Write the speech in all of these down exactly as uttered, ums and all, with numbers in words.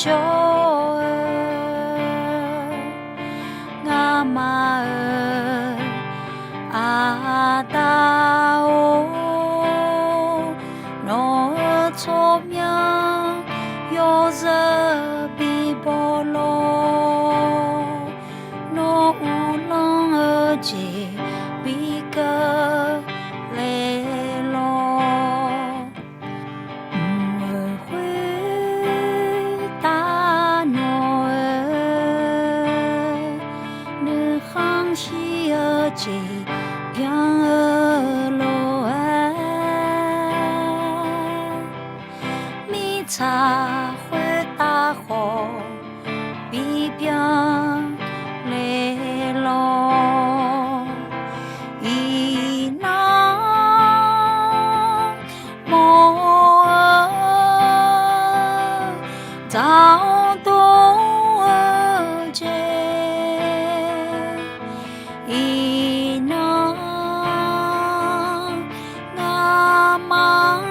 jawr-eu, ngamaf-euq Aqda-or, nawq-euq tsawrmyanr yawzeu bibaw lawr. Nawr uvlanr-eu jeq bi keuvle lawr. Mq-euq khoertav nawq-euq nuikhanr shir-eu jeq byan-eu lof-aer, mirtsaq khoertav khawf bibyan le lawr. Iqnan mawr-eu dzaq-anr dor-eu jeq, iqnan ngamaf-anr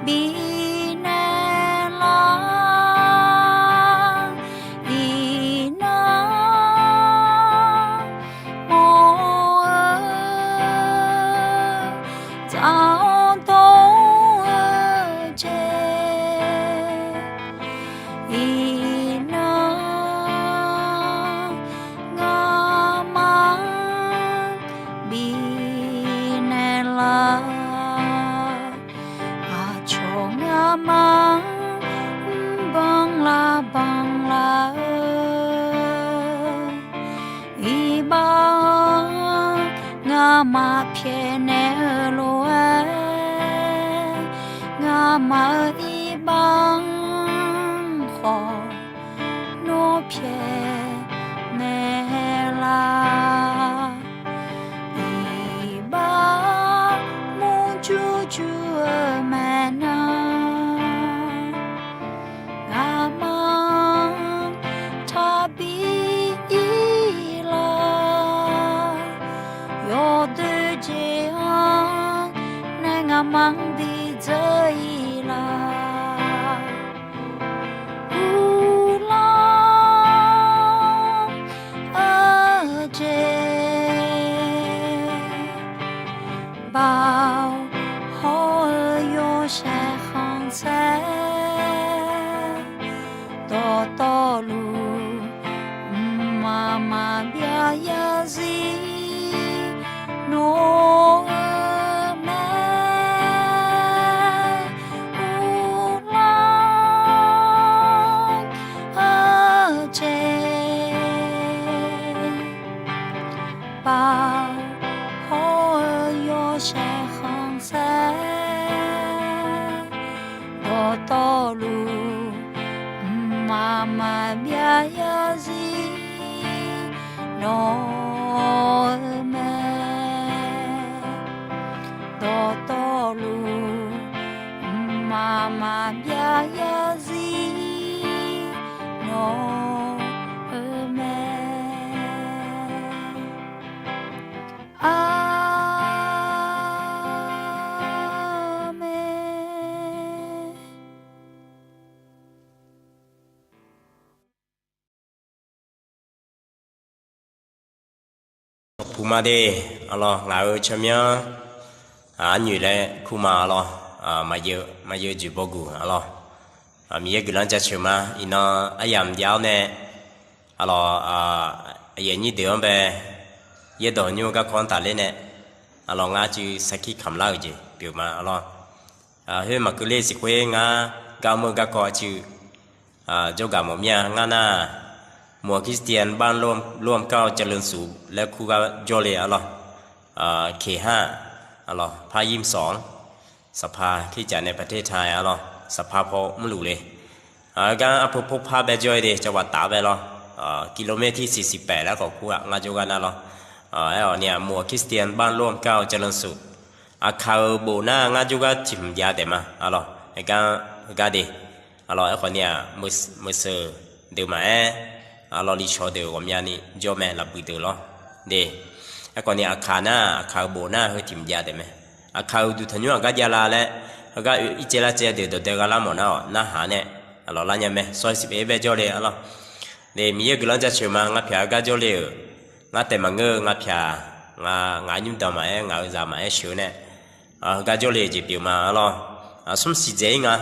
bifnaeq lar. Iqnan mawr-eu dzaq-anr dor-eu jeq, iqnan ngamaf-anr bifnaeq lar. Aqcawq ngamaf-anr mrbanq lar banq lar-eu, iqbax-anr ngamaf pyaeqnaeq-eu lof-aer, ngamaf-euq iqbax-anr khawf nawr pyaeqnaeq lar. Iqbax murjur jur-eu maeqnan, ngamaf-anr taqbi ir-ir lar. Yawdoer jeq-anr nae ngamaf-anr bidzeur ir lar. Uvlanr-eu jeq baoq hawr-eu yawshaef khanqsaer, dawqtawvluf mqmaq maqbyav yarzir nawr-eu mae. Uvlanr-eu jeq baoq hawr-eu yawshaef khanqsaer, dawqtawvluf mqmaq maqbyav yarzir nawr-eu mae. Dawqtawvluf mqmaq maqbyav yarzir nawr-eu mae. Aqmeq. Puq ma de, arlawr, ngaq-euq tsawrmyanr arnyoeq laer kur ma, arlawr, maqyeu jeq bawguq, arlawr, Miqyaer guiqlanq jaceuq ma. Iqnan aryamq jav-awr nae, arlawr, aqyuif aqnyir deuq-anr bae yaerdawq nymr-eu garkawv-anr tafler nae, arlawr, ngar cuiv sarkir kamq lar-euq jeq pyeuf ma, arlawr. Khoer maqkeuv ler siq khoer ngar gar mr-eu garkawv cuiv jawrgaq mawf mir-a. Ngar nar-aq, หมู่คริสเตียนบ้านร่วมเกล้าเจริญสุข laer kur gar jawr le, arlawr. เขตห้า arlawr, ภาคยี่สิบสอง สภาคริสตจักรในประเทศไทย arlawr, สภา paw mrluf le. Gar arpeu pov par bae jawr-ir de, จังหวัดตาก bae lawr, กิโลเมตรที่สี่สิบแปด laer khawf kur-aq, ngar jawrgar nar lawr. Aerkhawf ni-aq, หมู่คริสเตียนบ้านร่วมเกล้าเจริญสุข Aqkaq-euq bof nar ngar jawrgar tiq hmq jav taef ma, arlawr. Aergar heugar de, arlawr, aerkhawf ni-aq, meuqseuq deuq maqaer, arlawr, li cawq deuq ghawqmyani jawr mae, lafbuiq deuq lawr de. Aerkhawf ni Aqkaq nar, Aqkaq-euq bof nar heu tiq hmq jav taef mae. Aqkaq-euq uqduq tanqnymr aqgar jav la laer, heugar oe ircaev lar caev deuq dawqdae gha lar mawf nar-awq, narhaq nae Aqlawq lar nya mae, sawr siq bae jawrle arlawr. Nae Miqyaer guiqlanq jaceuq ma, ngar pyaq-eu gar jawrle-euq. Ngar taef maqngeur-eu ngar pyaq, ngaq, ngaq-euq nymrdanq maqaer, ngaq-euq zaq maqaer sheuq-eu nae, heugar jawrle-euq jeq pyeuf ma arlawr. Smr siq dzaeq-ir nga.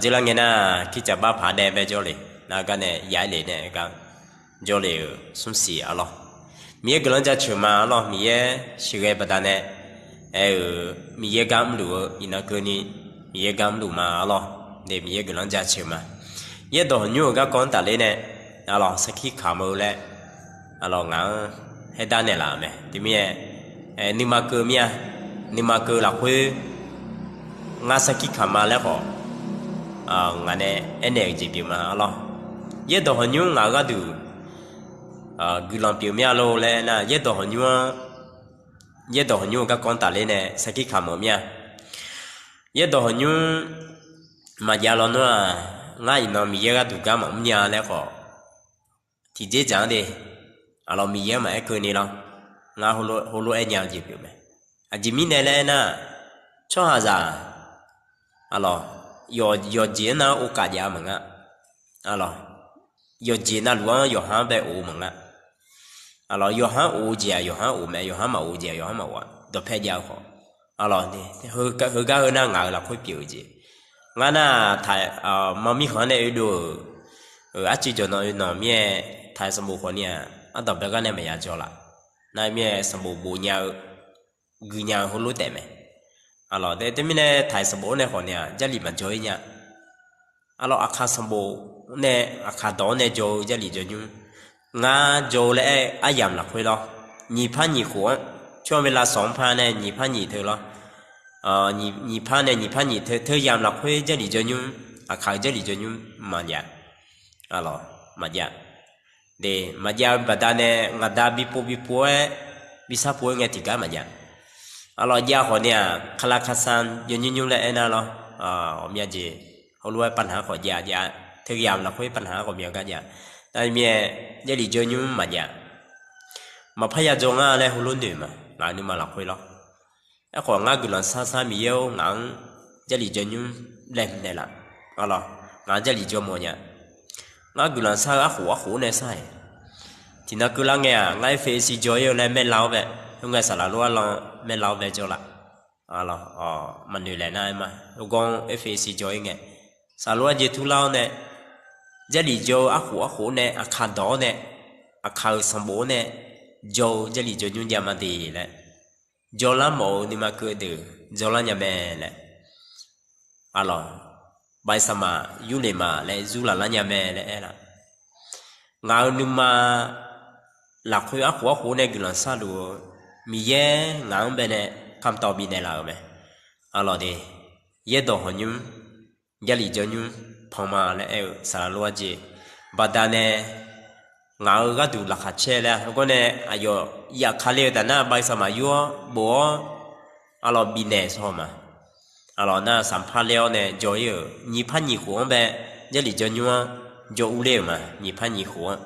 Dzeurlar ngae nar, kircaf bar paq-aer nae bae jawrle, nar gar nae ya-aer le nae gar jawrle-euq smr siq arlawr. Miqyaer guiqlanq jaceuq ma arlawr. Miqyaer sheuqghae baqdanae aer-euq Miqyaer gar mrluf-eu iqnan keuvni Miqyaer gar mrluf ma arlawr. Nae Miqyaer guiqlanq jaceuq ma. Yaerdawq hawqnymr-euq garkawv-anr tafler nae arlawr, sarkir kamq-eu laer arlawr ngaq-anr haerdar naeqlaf-euq mae. Teumirnae nuima keuv mir-a. Nuima keuv lafkhoer ngar sarkir kamq ma laer khawf, ngaq nae aernaeq-euq jeq pyeuf ma arlawr. Yaerdawq hawqnymr ngaq-euq gharduq guiqlanq pyeuf mir-a lor laer aernar, yaerdawq hawqnymr-anr, yaerdawq hawqnymr-euq garkawv-anr tafler nae sarkir kamq-euq mir-a. Yaerdawq hawqnymr maqjav lawnmr-aq, ngar iqnan Miqyaer gharduq gar maqmr nya laer khawf, tiqjeq dzaq-anr de, arlawq Miqyaer-anr maqaer keuvni lawr. Ngar heulof-aer nya-eu jeq pyeuf mae. Aqjeq mirnae laer aernar, tsawrhaqzaq arlawq yawqjeq-anr nar-anr ovkaf jav-eu maqnga. Arlawq yawqjeq navluf-anr yawqha-anr bae of-eu maqnga. Arlawq yawqha-anr of-eu jeq-aq yawqha-anr of mae, yawqha-anr maqof-eu jeq-aq yawqha-anr maqof-a, dawqpae jav-eu khawf. Arlawq heugar heu nar ngaq-euq lafkhoer pyeuf-eu jeq. Ngar nar taq mawr mirkhanq-anr nae oedov-euq, arcuiv jawqnanq oe nanq mir-aer taq-euq sanqbof khawf ni-aq, ardanqbae gar nae maqya jawr laf. Nar mir-aer sanqbof bof nya-eu guinya-eu heulof taef mae. Arlawq teumirnae taq-euq sanqbof-anr nae khawf ni-aq Jarlif maqjawr-ir nya. Arlawq aqkaq sanqbof nae, aqkaq dawq-anr nae jawr-eu Jarlif jawrnymr, ngar jawr-eu laer aer aryamq lafkhoer lawr. Nyiq par nyiq khof-anr, tsawrmyanr lavsawq-anr par nae nyiq par nyiq teu lawr. Nyiq par nae nyiq par nyiq teu, teu yamq lafkhoer Jarlif jawrnymr, aqkaq-euq Jarlif jawrnymr maqjav. Arlawq maqjav. De, maqjav-eu baqdanae ngaqda bipov bipov-aer, bisar pov-aer ngae tiqgar maqjav. Arlawq jav khawf ni-aq, kala kasan jawrnymr nymr laer aernar lawr. Ghawqmya jeq heulof-aer pavnaq-anr khawf jav jav, teu yamq lafkhoer pavnaq-anr ghawqmya gar jav. Nar mir-aer Jarlif jawrnymr maqjav. Maqpar ya jawr ngar laer heulof noeq ma, ngaq-euq nuima lafkhoer lawr. Aerkhawf ngar guiqlanq sar sar Miqyaer-or, ngaq-anr Jarlif jawrnymr laeqhmq naeqlaf. Arlawq ngaq-anr Jarlif jawr mawf nya. Ngar guiqlanq sar-eu arkhof arkhof-anr nae sar-iq, tiqnan keuvlar ngae-aq, ngar Efesis jawr-ir-eu laer maerlar-awr bae, khoerngae saqlaq lof arlan maerlar-awr bae jawr laf. Maqnoeq laeq nar aer ma, heugar Efesis jawr-ir ngae, saqlaq lof arjeq turlar-awr nae, Jarlif jawr-eu arkhof arkhof-anr nae aqkaq dawq-awr nae, aqkaq-euq sanqbof-anr nae jawr-eu Jarlif jawrnymr jav ma de laer, jawrlar mawf-eu nuima keuv deuq jawrlar nya mae laer, arlawq, Baqsaqmaq Yurleqmaq laer zurlaq lar nya mae laer aer laf. Ngaq-euq nuima lafkhoer arkhof arkhof nae guiqlanq sharluf-eu Miqyaer ngaq-anr bae nae kamqtawf bifnaeq laf-euq mae. Arlawq de, yaerdawq hawqnymr, Jarlif jawrnymr pan ma laer aer-eu saqlaq lof arjeq baqdanae ngaq-euq gharduq laqkhaq caer laer-a. Heugar nae aqyawf yaf kale-eu taf nar Baqsaqmaq Yur-awr bof-awr, arlawq bifnaeq shawr-eu ma. Arlawq nar sanqpaq ler-awr nae jawr-ir-euq nyiq par nyiq khof-anr bae Jarlif jawrnymr-anr jawr urler-euq ma, nyiq par nyiq khof-anr.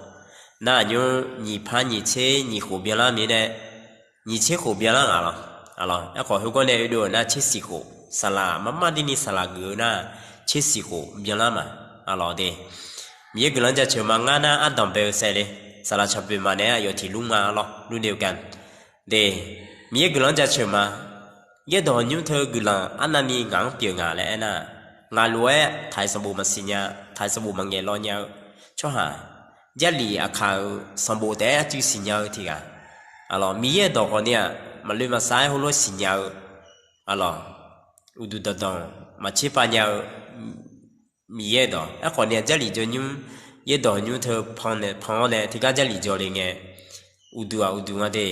Nar aqnymr nyiq par nyiq tser nyiq khof byanlar mirnae, nyiq tser khof byanlar nga lawr. Arlawq aerkhawf heugar nae oedov-euq nar tser siq khof, saqlaq marmar dirni saqlaq geuf-eu nar tser siq khof byanlar ma. Arlawq de, Miqyaer guiqlanq jaceuq ma. Ngar nar ardanqbae-eu saevle, saqlaq caqboeq ma naeq-aer aqyawf tiq lur nga lawr, lur ni-eu gan. De, Miqyaer guiqlanq jaceuq ma. Yaerdawq hawqnymr teu guiqlanq arnavni ngaq-anr pyeuf nga laer aernar, ngaq lof-aer taq-iq sanqbof maqsiq nya, taq-iq sanqbof maqngaeq law nya-eu tsawrhaq, Jarlif aqkaq-euq sanqbof taef-aer arcuiv siqnya-eu tiq ghaq, arlawq Miqyaer-euq dawq khawf ni-aq, maqloe maqsar-aer heulof-aer siqnya-eu, arlawq uqduq danqdanq maqtser pav nya-eu Miqyaer-euq dawq. Aerkhawf ni-aq Jarlif jawrnymr, yaerdawq hawqnymr teu pan-awr nae tiqgar Jarlif jawrle ngae, uqduq-aq uqduq nga de,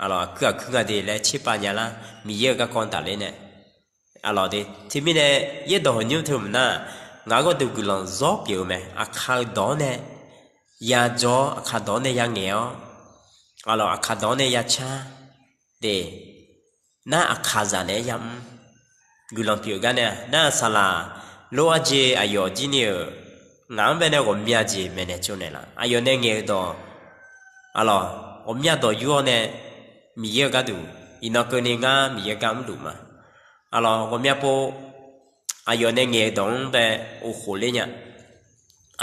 arlawq aqkuir aqkuir nga de laer tser pav nya lar, Miqyaer-euq garkawv tafler nae. Arlawq de, teumirnae yaerdawq hawqnymr teu maqnar, ngaq-euq gharduq guiqlanq zawr pyeuf-eu mae. Aqkaq-euq dawq-anr nae ya jawr-awr, aqkaq dawq-anr nae ya ngaeq-awr, arlawq aqkaq dawq-anr nae ya car de, nar aqkaqzaq naeq-aer yamr guiqlanq pyeuf gar nae, nar saqlaq lof arjeq aqyawf jir ni-euq ngaq-anr bae nae ghawqmya jeq maeqnaeq tsovnaeq laf. Aqyawf nae ngaeq-eu dawq, arlawq ghawqmya dawq yur-awr nae, Miqyaer-euq gharduq iqnan keuvni ngar Miqyaer gar mrluf ma. Arlawq ghawqmya pov Aqyawf nae ngaeq-eu dawq-anr bae of khof ler nya.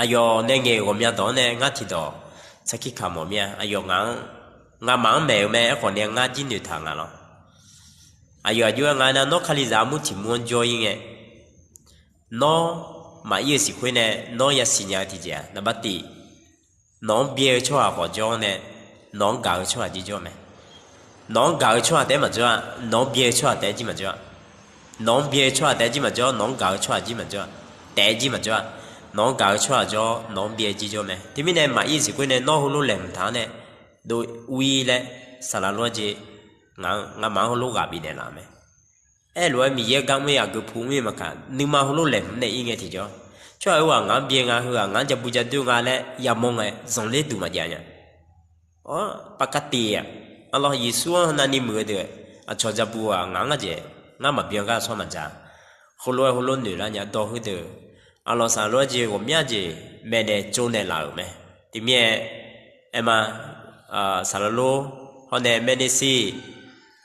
Aqyawf nae ngaeq-euq ghawqmya dawq-anr nae ngar tiqdawq sarkir kamq mawf mir-a. Aqyawf ngaq-anr, ngamaf-anr maeq-euq mae. Aerkhawf ni ngar jir noeqtaq nga lawr. Aqyawf aqjox-aer nga nar, nawr Kalizaq armur tiq mur-anr jawr-ir ngae, nawr maqir-eu siq khoer nae nawr yasiq nya-eu tiqjeq-aq, naqbar tiv, nawq-anr byae-eu tsawrhaq khawf jawr-awr nae, nawq-anr gaq-eu tsawrhaq jir jawr mae. Nawq-anr gaq-eu tsawrhaq taef-aer maqjawr-a. Nawq-anr byae-eu tsawrhaq taef-aer jir maqjawr-a. Nawq-anr byae-eu tsawrhaq taef-aer jir maqjawr, nawq-anr gaq-eu tsawrhaq jir maqjawr-a. Taef-aer jir maqjawr-a. Nawq-anr gaq-eu tsawrhaq jawr, nawq-anr byae jir jawr mae. Teumirnae maqir-eu siq khoer nae nawr heulof laeqhmq taq-awr nae, dov-ir laer, saqlaq lof-aer jeq, ngaq-anr, ngamaf-anr heulof ghaq bifnaeq laf-euq mae. Aerlof-aer Miqyaer gar mr-ir aqgeu pu mr-ir maqkaq, nuima heulof laeqhmq nae ir ngae tiqjawr, tsawrhaq-euq ghaq ngaq-anr byae nga, heu ghaq ngaq-anr jabu jadeur nga laer yamawr ngae zanqler duq maqjav nya. Awr, paqkav tiq-aq, arlawr, Yeqsur-anr navni muiq-eu deuq, aqcawq jabu-aq ngaq-anr ngar jeq, ngar maqbyan gar tsawr maqdzaq. Heulof-aer heulof noeq lar nya dawq heudeuq, arlawr, saqlaq lof-aer jeq ghawqmya jeq maeqnaeq tsovnaeq laf-euq mae. Teumirnae aerma, saqlaq lof hawr nae maerner shir,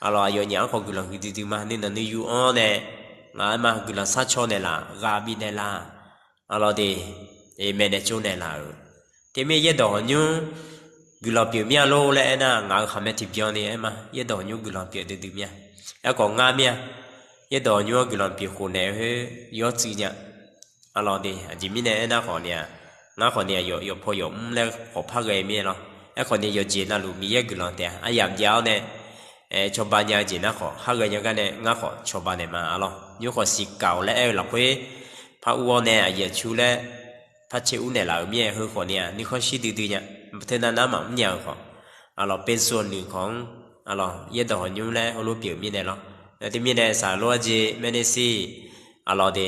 arlawr, aqyawfnyaf-anr khawf guiqlanq huiqdui dui ma. Nuinanq nuiyu-anr nae ngaq-aer ma guiqlanq sharcaw naeqlaf, ghaq bifnaeq laf, arlawr de, maeqnaeq tsovnaeq laf-euq. Teumirnae yaerdawq hawqnymr guiqlanq pyeuf mir-a lor laer aernar, ngaq-euq khaqmae tiqbyan ni aerma yaerdawq hawqnymr guiqlanq pyeuf duidui mir-a. Aerkhawf ngar mir-a, yaerdawq hawqnymr-anr guiqlanq pyeuf khof naeq-eu khoer yawr tsuif nya. Arlawr de, aqjeq mirnae aernar khawf ni-aq, ngar khawf ni-aq yawf, yawqpaw yawqmr laer khawf par ghae mir-aer lawr. Aerkhawf ni yawqjeq navluf Miqyaer guiqlanq taef-a aryamq jav-awr nae, cawba nya-eu jeq nar khawf, har ghae nya gar nae ngar khawf cawba naeq ma. Arlawr, nymr khawf siqkaq-awq laer aer-eu lafkhoer par ur-awr nae aqyuif aqtsu laer par caer ur naeqlaf-euq mir-aer, heu khawf ni-aq nuikhanr shir duidui nya. Teunav nar maqmr nya-eu khawf, arlawr, เป็นส่วนหนึ่ง khawf-anr, arlawr, yaerdawq hawqnymr laer heulof pyeuf mirnae lawr. Teumirnae saqlaq lof-aer jeq maerner shir, arlawr de,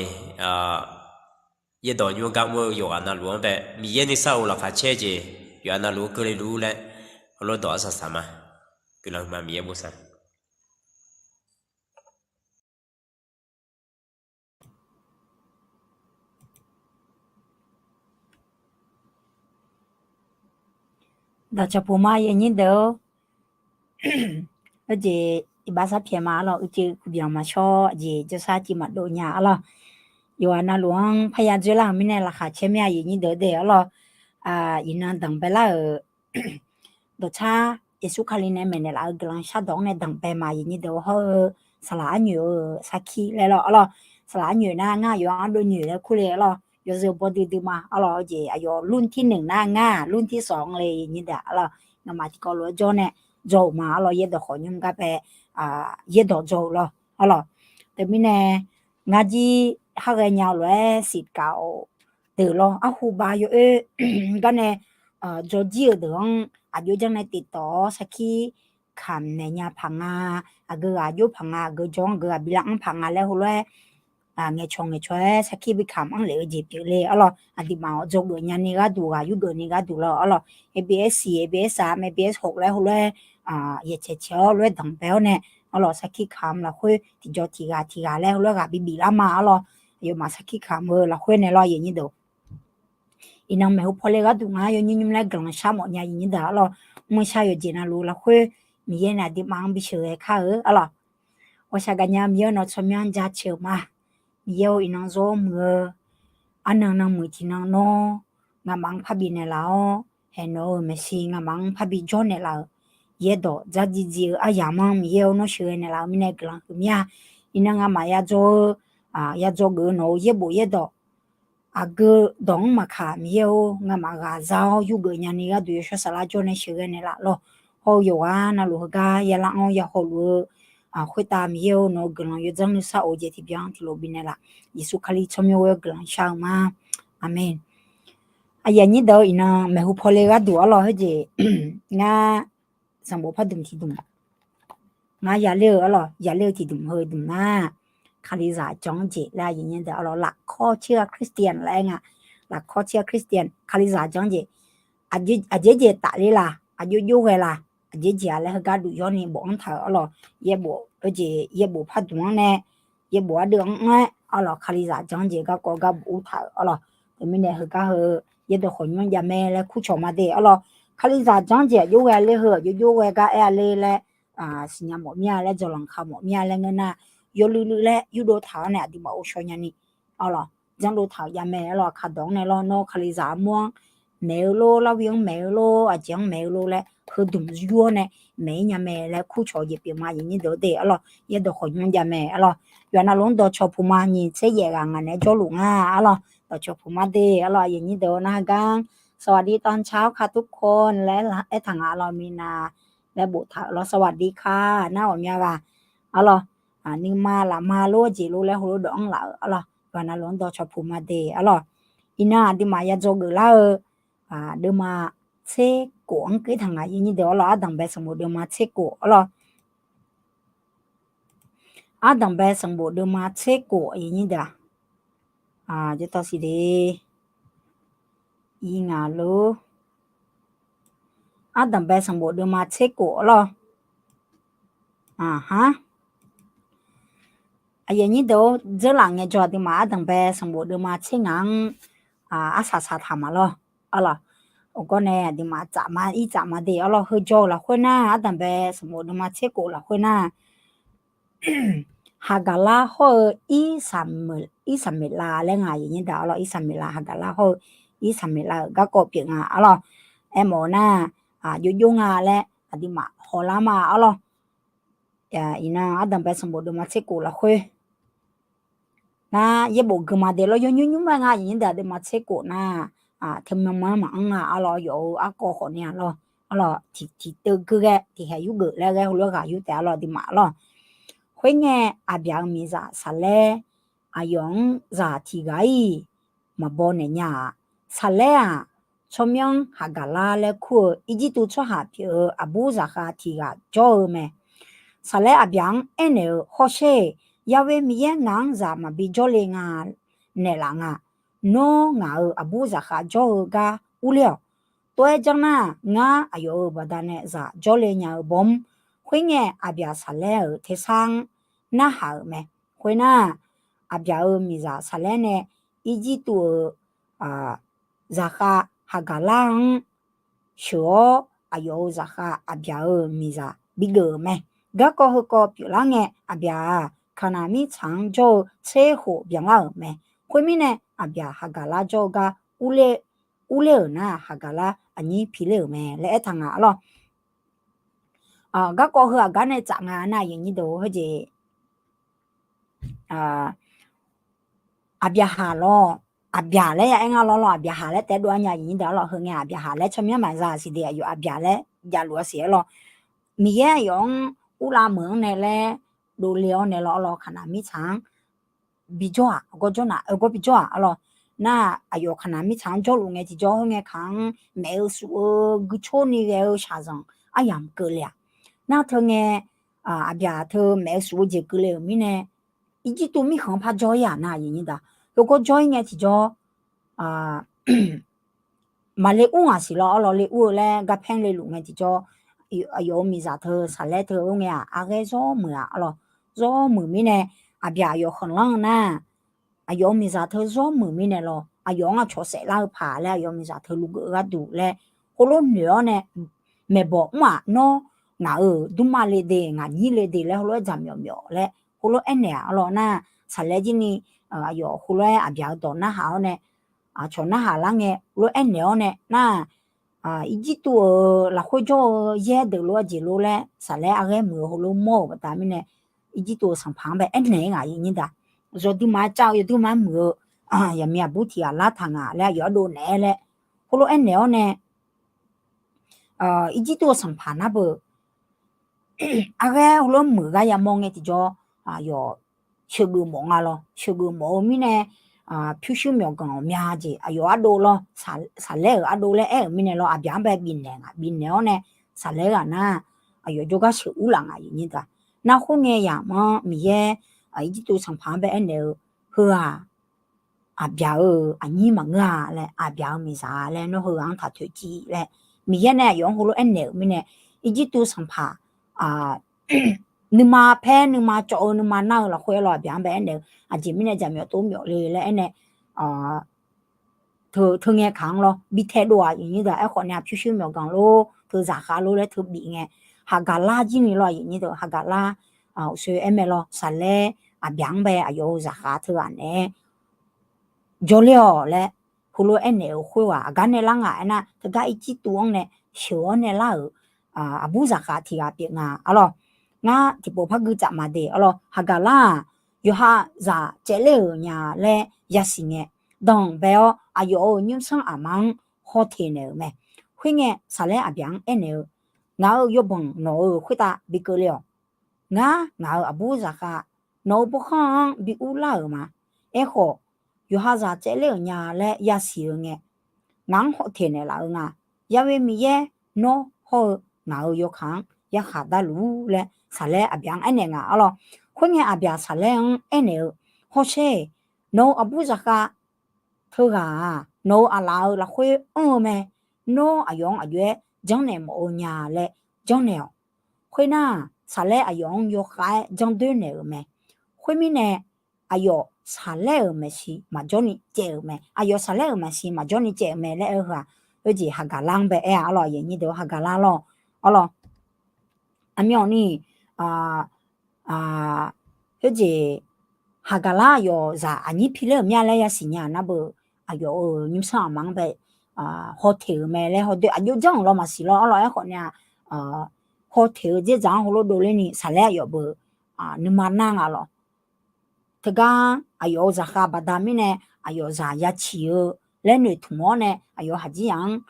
yaerdawq hawqnymr gar mr-eu yawqghaq navluf-anr bae Miqyaer nuisar of laqkhaq caer-eu jeq, yawqghaq navluf-eu keuvle luf laer heulof dawq arsaq saq ma. Guiqlanq huiqma Miqyaer bosav. Dawqcawq puq ma, aqyuif aqnyir deuq-or. Heujeq iqbax sar pyaeq ma arlawr, uicuiv kuqbyanq maqshawr, aqjeq jawrshar civ maqdov nya arlawr. Yawqghaq navluf-anr parya dzoerlar-euq mirnae laqkhaq caer mir-a, aqyuif aqnyir deuq de arlawr. Iqnan danqbae lar-euq dawqtsar Yeqsur Kali nae maeqnaeq laf-eu guiqlanq shardawq-anr nae danqbae ma, aqyuif aqnyir deuq hawr-eu saqlaq arnyoeq-eu sarkir laer lawr arlawr. Saqlaq arnyoeq nar ngar aqyawf-anr dovnyoeq laer kur le arlawr. Yawzeu baw duidui ma arlawr. Heujeq aqyawf lur tir neuq nar ngar lur tir sawq-anr le, aqyuif aqnyir deuq arlawr. Ngamaf tiqkawv lof-aer jawr nae dzaw-euq ma arlawr. Yaerdawq khawqnymr gar bae yaerdawq dzaw-euq lawr arlawr. Teumirnae ngar jir har ghae nya-eu lof-aer siqkaq-awq deuq lawr, arhu bav yawoer gar nae dzaw jir-euq deuq-anr aqjox janr nae tiqtawf-awr sarkir kamq naeq nya paq nga, aqgeu ghaq jox paq nga, aqgeu jawr-anr aqgeu ghaq bi lar-anr paq nga laer heulof-aer ngaeqcawq ngaeqcawq-aer sarkir bi kamq-anr lef-eu jeq pyeufle arlawr. Aqduimaf-awq dzawgeuf nyani gharduq, ghaq yurgeuf ni gharduq lawr arlawr. ABS, ABS saq, ABS hawq laer heulof-aer yaeqcaeq caeq-awr lof-aer danqbae-awr nae arlawr, sarkir kamq lafkhoer tiqjaw tiq ghaq tiq ghaq laer heulof-aer ghaq bi bif lar ma arlawr. Aqyawfmaf sarkir kamq-eu lafkhoer nae lawr, aqyuif aqnyir deuq. Iqnan maeqhu pawle gharduq ngar yawnyir nymr laer guiqlanq shar mawf nya, aqyuif aqnyir deuq arlawr. Mr-eu shar yawqjeq navluf lafkhoer Miqyaer nae aqduimaf-anr bi sheuqghae kar-eu arlawr. Ghawqshaq gaqnya Miqyaer-eu nawq tsawrmyanr jaceuq-euq ma. Miqyaer-or, iqnan zawr muiq-eu arnan nan muiq tiqnan nawr nga'maf-anr parbi naeqlaf-awr, haeq nawq-euq maeqshi nga'maf-anr parbi jawrnaeq laf-euq yaerdawq dzardziv dziv-eu aryamq-anr Miqyaer-or nawr sheuqghae naeqlaf-eu mirnae guiqlanq huiq mir-a. Iqnan nga'maf ya dzaw-eu, ya dzaw geuf-eu nawq-euq yaerbof yaerdawq aqgeu dawq-anr maqkaq, Miqyaer-or, nga'maf ghaq za-awr yurgeuf nyani gharduq yawshawr saflar jawr nae sheuqghae naeqlaf lawr. Hawr-eu yawqghaq navluf heugar yalar-anr ya hawluf-eu khoertav Miqyaer-or, nawq-euq guiqlanq yawdzanr nuisar of-eu jeq tiqbyan tiqlof bifnaeq laf. Yeqsur Kali tsawrmyanr ghoe-awr guiqlanq shar-eu ma. Aqmeq. Aqyuif aqnyir deuq-or, iqnan maeqhu pawle gharduq arlawr, heujeq ngar sanqbof pardmq tiqdmq ngar yaler-eu arlawr, yaler-eu tiqdmq heu dmq nar, Kalizaq janr-anr jeq laer aqyuif aqnyir deuq arlawr, lafkawr tir-a Christian laer aer nga. Lafkawr tir-a Christian, Kalizaq janr-anr jeq. Aqjeq jeq tafler la, aqjox jox ghae la, aqjeq jeq-a laer heugar duf yawr ni bofanr taq-euq arlawr. Yaerbof, heujeq yaerbof pardmq-anr nae yaerbof ardeuv-anr anr-aer arlawr, Kalizaq janr-anr jeq garkawv gar bof ur taq-euq arlawr. Teumirnae heugar heu yaerdawq khawqnymr jav mae laer kurcawq ma de arlawr. Kalizaq janr-anr jeq aqjox ghae ler heu aqjox jox ghae gar aer-a ler laer siqnya mawf mir-a laer, jawqlanq ka mawf mir-a laer ngeur nar, yawluiv luiv laer yurdov taq-awr nae aqduimaf ghovshaw nyani Arlawq, janrdov taq-euq jav mae. Arlawq, aqkar dawq-anr nae lawr, nawr kalizaq armur-anr maeq-eu lor, larwi-anr maeq-eu lor, aqjeq-anr maeq-eu lor laer heudmq yur-awr nae maeq-ir nya mae laer kurcawq jeq pyeuf ma, aqyuif nyir deuq-eu de. Arlawq, yaerdawq khawqnymr jav mae. Arlawq, yawqha navluf-anr dawqcawq puq ma nyiq tser yaef ghaq ngaq naeq-aer jawrluf nga. Arlawq, dawqcawq puq ma de. Arlawq, aqyuif nyir deuq-eu nar heugar-anr สวัสดีตอนเช้าค่ะทุกคน laer aertaq nga. Arlawq, minav laer boftaq-euq lawr, สวัสดีค่ะ nar ghawqmya ghaq. Arlawq, nuima lafma lor jeq lor laer heulof dawq-anr laf-euq. Arlawq, yawqha navluf-anr dawqcawq puq ma de. Arlawq, iqnan aqduimaf ya dzawgeuf lar-eu deuvma tser kof-anr keuv taq nga, aqyuif nyir deuq. Arlawq, ardanqbae sanqbof deuvma tser kof. Arlawq, ardanqbae sanqbof deuvma tser kof, aqyuif nyir deuq-aq, jawrtaw siq de. Iqnan lor, ardanqbae sanqbof deuvma tser kof. Arlawq, aqyuif nyir deuq-or, dzeurlaf ngaejawr aqduimaf ardanqbae sanqbof deuvma tser ngaq-anr arsaq saq taq ma lawr. Arlawq, aqgawr nae aqduimaf tsaf ma, ir tsaf ma de. Arlawq, heujawr-eu lafkhoer nar, ardanqbae sanqbof deuvma tser kof lafkhoer nar, Haqgaqlar hawr-eu Irsaqmeqlav laer nga, aqyuif nyir deuq. Arlawq, Irsaqmeqlav, Haqgaqlar hawr-eu Irsaqmeqlav-euq garkawv pyeuf nga. Arlawq, aermawf-eu nar, jov jov nga laer aqduimaf hawlar ma. Arlawq, iqnan ardanqbae sanqbof deuvma tser kof lafkhoer nar, yaerbof gui ma de lawr, yawnymr nymr ma nga, aqyuif nyir deuq. Deuvma tser kof nar, teumyanr ma maqanr nga. Arlawq, yawf-eu arkawv khawf ni-a lawr. Arlawq, tiq, tiq teuv geur ghae, tiq haeq yur geuf laer ghae heulof-aer ghaq yur taef-a lawr, aqduimaf. Arlawq, khoerngae, Aqbyaq-euq miqzaq Saqlaer aqyawf-anr zaq tiq ghaq-iq maqbaw naeq nya-aq, Saqlaer-aq, tsawrmyanr Haqgaqlar laer kur-eu Irjirtuv tsawrhaq pyeuf-eu aqbur zaqkhav tiq ghaq jawr-eu mae. Saqlaer Aqbyaq-anr aernaeq-eu, Hawsher, Ya'we Miqyaer ngaq-anr zaq maqbi jawrle nga naeqlaf nga. Nawr ngaq-euq aqbur zaqkhav jawr-eu gar urler-awq. Tov-aer janr nar, ngar aqyawf-euq baqdanae zaq jawrle nya-eu bawr-mr. Khoerngae, Aqbyaq Saqlaer-euq tersar-anr narhaq-euq mae. Khoernar, Aqbyaq-euq miqzaq Saqlaer nae Irjirtuv-euq zaqkhav Haqgaqlar-anr sheuq-awr, aqyawf-euq zaqkhav Aqbyaq-euq miqzaq bigeuf-euq mae. Garkawv heukawv pyeuflar ngae, Aqbyaq-aq, Kaqnaq mirtsaq-anr jawr-eu tser khof byanlar-euq mae. Khoermirnae, Aqbyaq Haqgaqlar jawr-eu gar urler-euq nar, Haqgaqlar aqnyir piler-euq mae laer aertaq nga. Arlawq, garkawv heu aqgar nae tsaf nga nar, aqyuif nyir deuq, heujeq Aqbyaqhaq lawr, Aqbyaq laer ya aer ngar lawr lawr, Aqbyaqhaq laer taef-aer dov-ar nya, aqyuif nyir deuq. Arlawq, heungae Aqbyaqhaq laer tsawrmyanr maqza siq de, aqyawf Aqbyaq laer javluf-a siq. Arlawq, Miqyaer aqyawf-anr urlav meuq-anr nae laer dovle-awr nae lawr, arlawq, Kaqnaq mirtsaq-anr bijawr-aq, gawrjawr nar, gawr bijawr-aq. Arlawq, nar, aqyawf Kaqnaq mirtsaq-anr jawrluf ngae tiqjawr, khoerngae kaq-anr maef-eu suf-eu guicor ni ghae-eu shaqzanq aryamq keuvle-aq. Nar, teungae Aqbyaq teu maef-eu suf-eu jeq keuvle-euq mirnae, Irjirtuv mirkhanq-anr par jawr-ir-aq nar, aqyuif nyir deuq, heugawr jawr-ir ngae tiqjawr maqle ur ngaq siq lawr. Arlawq, le ur-eu laer garpaer le luf ngae tiqjawr, aqyawf-euq miqzaq teu Saqlaer teu-eu ngae-aq, arghaer zawr muiq-aq. Arlawq, zawr muiq mirnae, Aqbyaq aqyawf khanqlanr-eu nar, aqyawf-euq miqzaq teu zawr muiq mirnae lawr, aqyawf-anr aqcawq saeflar-eu paq laer aqyawf-euq miqzaq teu luf geuf gharduq laer, khoerlof noeq-awr nae, maeqbawq mr-aq, nawr ngaq-euq dmrma le de, ngaq nyir le de laer heulof-aer dzaqmyawf myawf laer heulof-aer aernaeq-aq. Arlawq, nar, Saqlaer jir ni aqyawf heulof-aer Aqbyaq-euq dawq narhaq-awr nae, aqcawq narhaq lar ngae heulof-aer aernaeq-awr nae nar, Irjirtuv-euq lafkhoer jawr-eu yaer deuq lof-aer jeq lof laer Saqlaer arghaer muiq-eu heulof mawr-euq baqda mirnae, Irjirtuv-euq sanqpaq-anr bae aernaeq-ir ngaq, aqyuif nyir deuq. Yawduima-aer cav-eu, yawduima-aer muiq-eu, yaqmiq aqbur tiq ghaq lar taq ngaq laer aqyawf ardov naeq-aer laer heulof-aer aernaeq-awr nae, Irjirtuv-euq sanqpaq nar beu arghaer heulof-aer muiq gar yamawr ngae tiqjawr, aqyawf sheuqgeuf mawf nga lawr. Sheuqgeuf mawf-eu mirnae, pyurshuir myawqganq ghawqmya jeq aqyawf ardov lawr, Saqlaer-euq ardov laer aer-euq mirnae lawr, Aqbyaq-anr bae bifnaeq ngaq, bifnaeq-awr nae Saqlaer ghaq nar, aqyawf jawrgar sheuqur laf ngaq, aqyuif nyir deuq. Nar, khoerngae yamq-anr Miqyaer Irjirtuv sanqpaq-anr bae aernaeq-eu, heu-aq, Aqbyaq-euq aqnyir maqngeur-a laer, Aqbyaq-euq miqzaq-a laer, nawr heughaq-anr taq toeqciv laer, Miqyaer nae aqyawf-anr heulof-aer aernaeq-euq mirnae, Irjirtuv sanqpaq nuima paer nuima cawv-eu nuima nar-eu lafkhoer lawr, Aqbyaq-anr bae aernaeq-eu, aqjeq mirnae jaqmyawf tov myawf le laer aernaeq, teu, teungae kaq-anr lawr bi taedov-aq, aqyuif nyir deuq. Aerkhawf nae pyurshuir myawqganq lor, teu zaqkhav lor laer teu bif ngae, Haqgaqlar jir ni lawr, aqyuif nyir deuq, Haqgaqlar, uqshoe aer mae lawr, Saqlaer Aqbyaq-anr bae aqyawf-euq zaqkhav teu ghaq naeq-aer jawrler-awq laer heulof-aer aernaeq-euq khoerghaq aqgar nae lar nga aernar, teugar ircir tuv-anr nae sheuq-awr nae lar-euq aqbur zaqkhav tiq ghaq pyeuf nga arlawr. Ngar tiqpov par gui tsaf maqde arlawr. Haqgaqlar-aq, yawqha zaq caevler-euq nya laer yasiq ngae, danqbae-awr aqyawf-euq nymrsanr aqma-anr hawteq naeq-euq mae. Khoerngae, Saqlaer Aqbyaq-anr aernaeq-eu, Ngaq-euq yawbanq nawq-euq khoertav bi keuvle-awq. Ngar, ngaq-euq aqbur zaqkhav, nawq-euq bawrkhanr-anr bi urlar-euq ma. Aerkhawf, yawqha zaq caevler-euq nya laer yasiq-eu ngae, ngaq-anr hawteq naeqlaf-eu nga. Ya'we Miqyaer, nawr hawr-eu ngaq-euq yawkaq-anr yarkhaq darluf-ur laer Saqlaer Aqbyaq-anr aernaeq nga arlawr. Khoerngae, Aqbyaq Saqlaer-anr aernaeq-eu, Hawsher, nawq-euq aqbur zaqkhav teughaq-aq, nawq-euq aqlaf-euq lafkhoer anr-eu mae. Nawr aqyawf-anr aqjox-aer janrnaeq mawf-eu nya laer janrnaeq-awq. Khoernar, Saqlaer aqyawf-anr yawkhav-aer janrdoer naeq-euq mae. Khoermirnae, aqyawf Saqlaer-euq maeqshi maqjawr ni caev-euq mae. Aqyawf Saqlaer-euq maeqshi maqjawr ni caev-euq mae laer aer-eu heu-aq, heujeq Haqgaqlar-anr bae aer-a arlawr, aqyuif aqnyir deuq-or, Haqgaqlar lawr. Arlawr, aqmyanni khoerjeq Haqgaqlar aqyawf zaq aqnyir piler-euq mya laer yasiq nya nar beu, aqyawf-euq nymrsanr aqma-anr bae hawteq-euq mae laer hawdoer aqjox janr-euq law maqsiq lawr arlawr. Aerkhawf nae-aq, hawteq-eu dzerdzaq-anr heulof dovler ni Saqlaer aqyawf beu nuima nar nga lawr. Teugar aqyawf-euq zaqkhav baqda mirnae, aqyawf zaq ya ciq-eu laer noeqtmq-awr nae aqyawf haqjir yaq-anr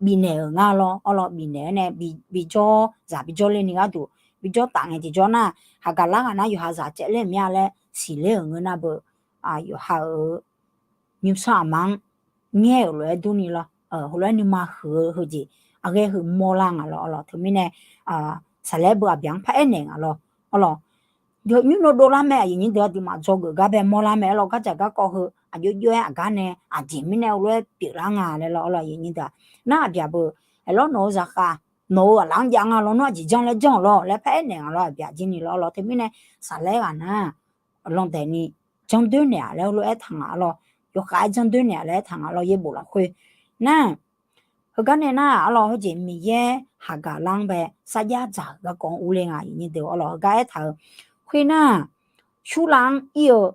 bifnaeq-euq nga lawr arlawr. Bifnaeq-aer nae bijawr, zaq bijawr ler ni gharduq bijawr taf ngae tiqjawr nar, Haqgaqlar ghaq nar yawqha zaq caevler-euq mya laer siqler-euq ngeur nar beu, yawqha-euq nymrsanr aqma-anr ngaer-euq lof-aer durni lawr, heulof-aer nuima huiq-eu heujeq aqghae heu mawrlar nga lawr arlawr. Teumirnae, Saqlaer beu Aqbyaq-anr paraer naeq nga lawr arlawr. Nymr nov dovlar mae, aqyuif aqnyir deuq, aqduimaf dzawgeuf gar bae mawrlar mae arlawr. Gardzaq garkawv heu aqjox jox-aer aqgar nae aqjeq mirnae heulof-aer pyeuflar nga laer lawr arlawr, aqyuif aqnyir deuq-aq. Nar Aqbyaq beu, aerlawr nawq-eu zaqkhav nawq-eu aqlaf-anr jav nga lawr, nawr aqjeq janr laer janr-euq lawr laer paraer naeq nga lawr, Aqbyaq jir ni lawr arlawr. Teumirnae Saqlaer ghaq nar landaeq ni janrdoer naeq-aq laer heulof-aer taq nga arlawr. Yawkhav-aer janrdoer naeq-aq laer aer taq nga lawr, yaerbof lafkhoer nar. Heugar nae nar arlawr, heujeq Miqyaer Haqgaqlar-anr bae sarjax dzaq-euq garkawv-anr urler nga, aqyuif aqnyir deuq arlawr. Heugar aertaq-eu khoernar, Surlav-anr ir-eu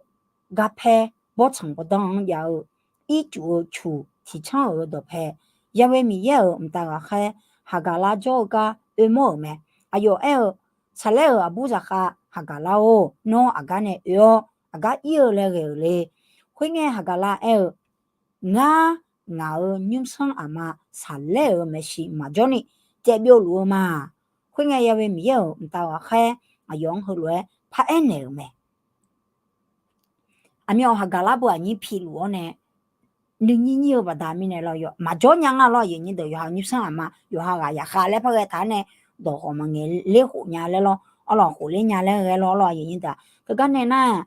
garpaer bawrtsanq bawrdanr-anr jav-eu ircuf-eu cuq tiqcanr-euq dawqpae, Ya'we Miqyaer-euq mqtav ghaqkhaer Haqgaqlar jawr-eu gar oermawr-euq mae. Aqyawf aer-eu, Saqlaer-euq aqbur zaqkhav Haqgaqlar-or, nawr aqgar nae oe-awr aqgar ir-eu laer ghae-euq le. Khoerngae Haqgaqlar aer-eu, Ngar, ngaq-euq nymrsanr aqma Saqlaer-euq maeqshi maqjawr ni caevbyov luf-eu ma. Khoerngae Ya'we Miqyaer-euq mqtav ghaqkhaer aqyawf-anr heulof-aer paraer naeq-euq mae. Aqmyan Haqgaqlar beu aqnyir piluf-awr nae nuinyir nyir-eu baqda mirnae lawr, maqjawr nya nga lawr, aqyuif aqnyir deuq. Yawqha nymrsanr aqma yawqha ghaq yaqkhav laer par ghae taq-aer nae dawq ghawq maqngaeq ler khof nya laer lawr, arlawq khof ler nya laer ghae lawr, arlawq, aqyuif aqnyir deuq-aq. Teugar nae nar,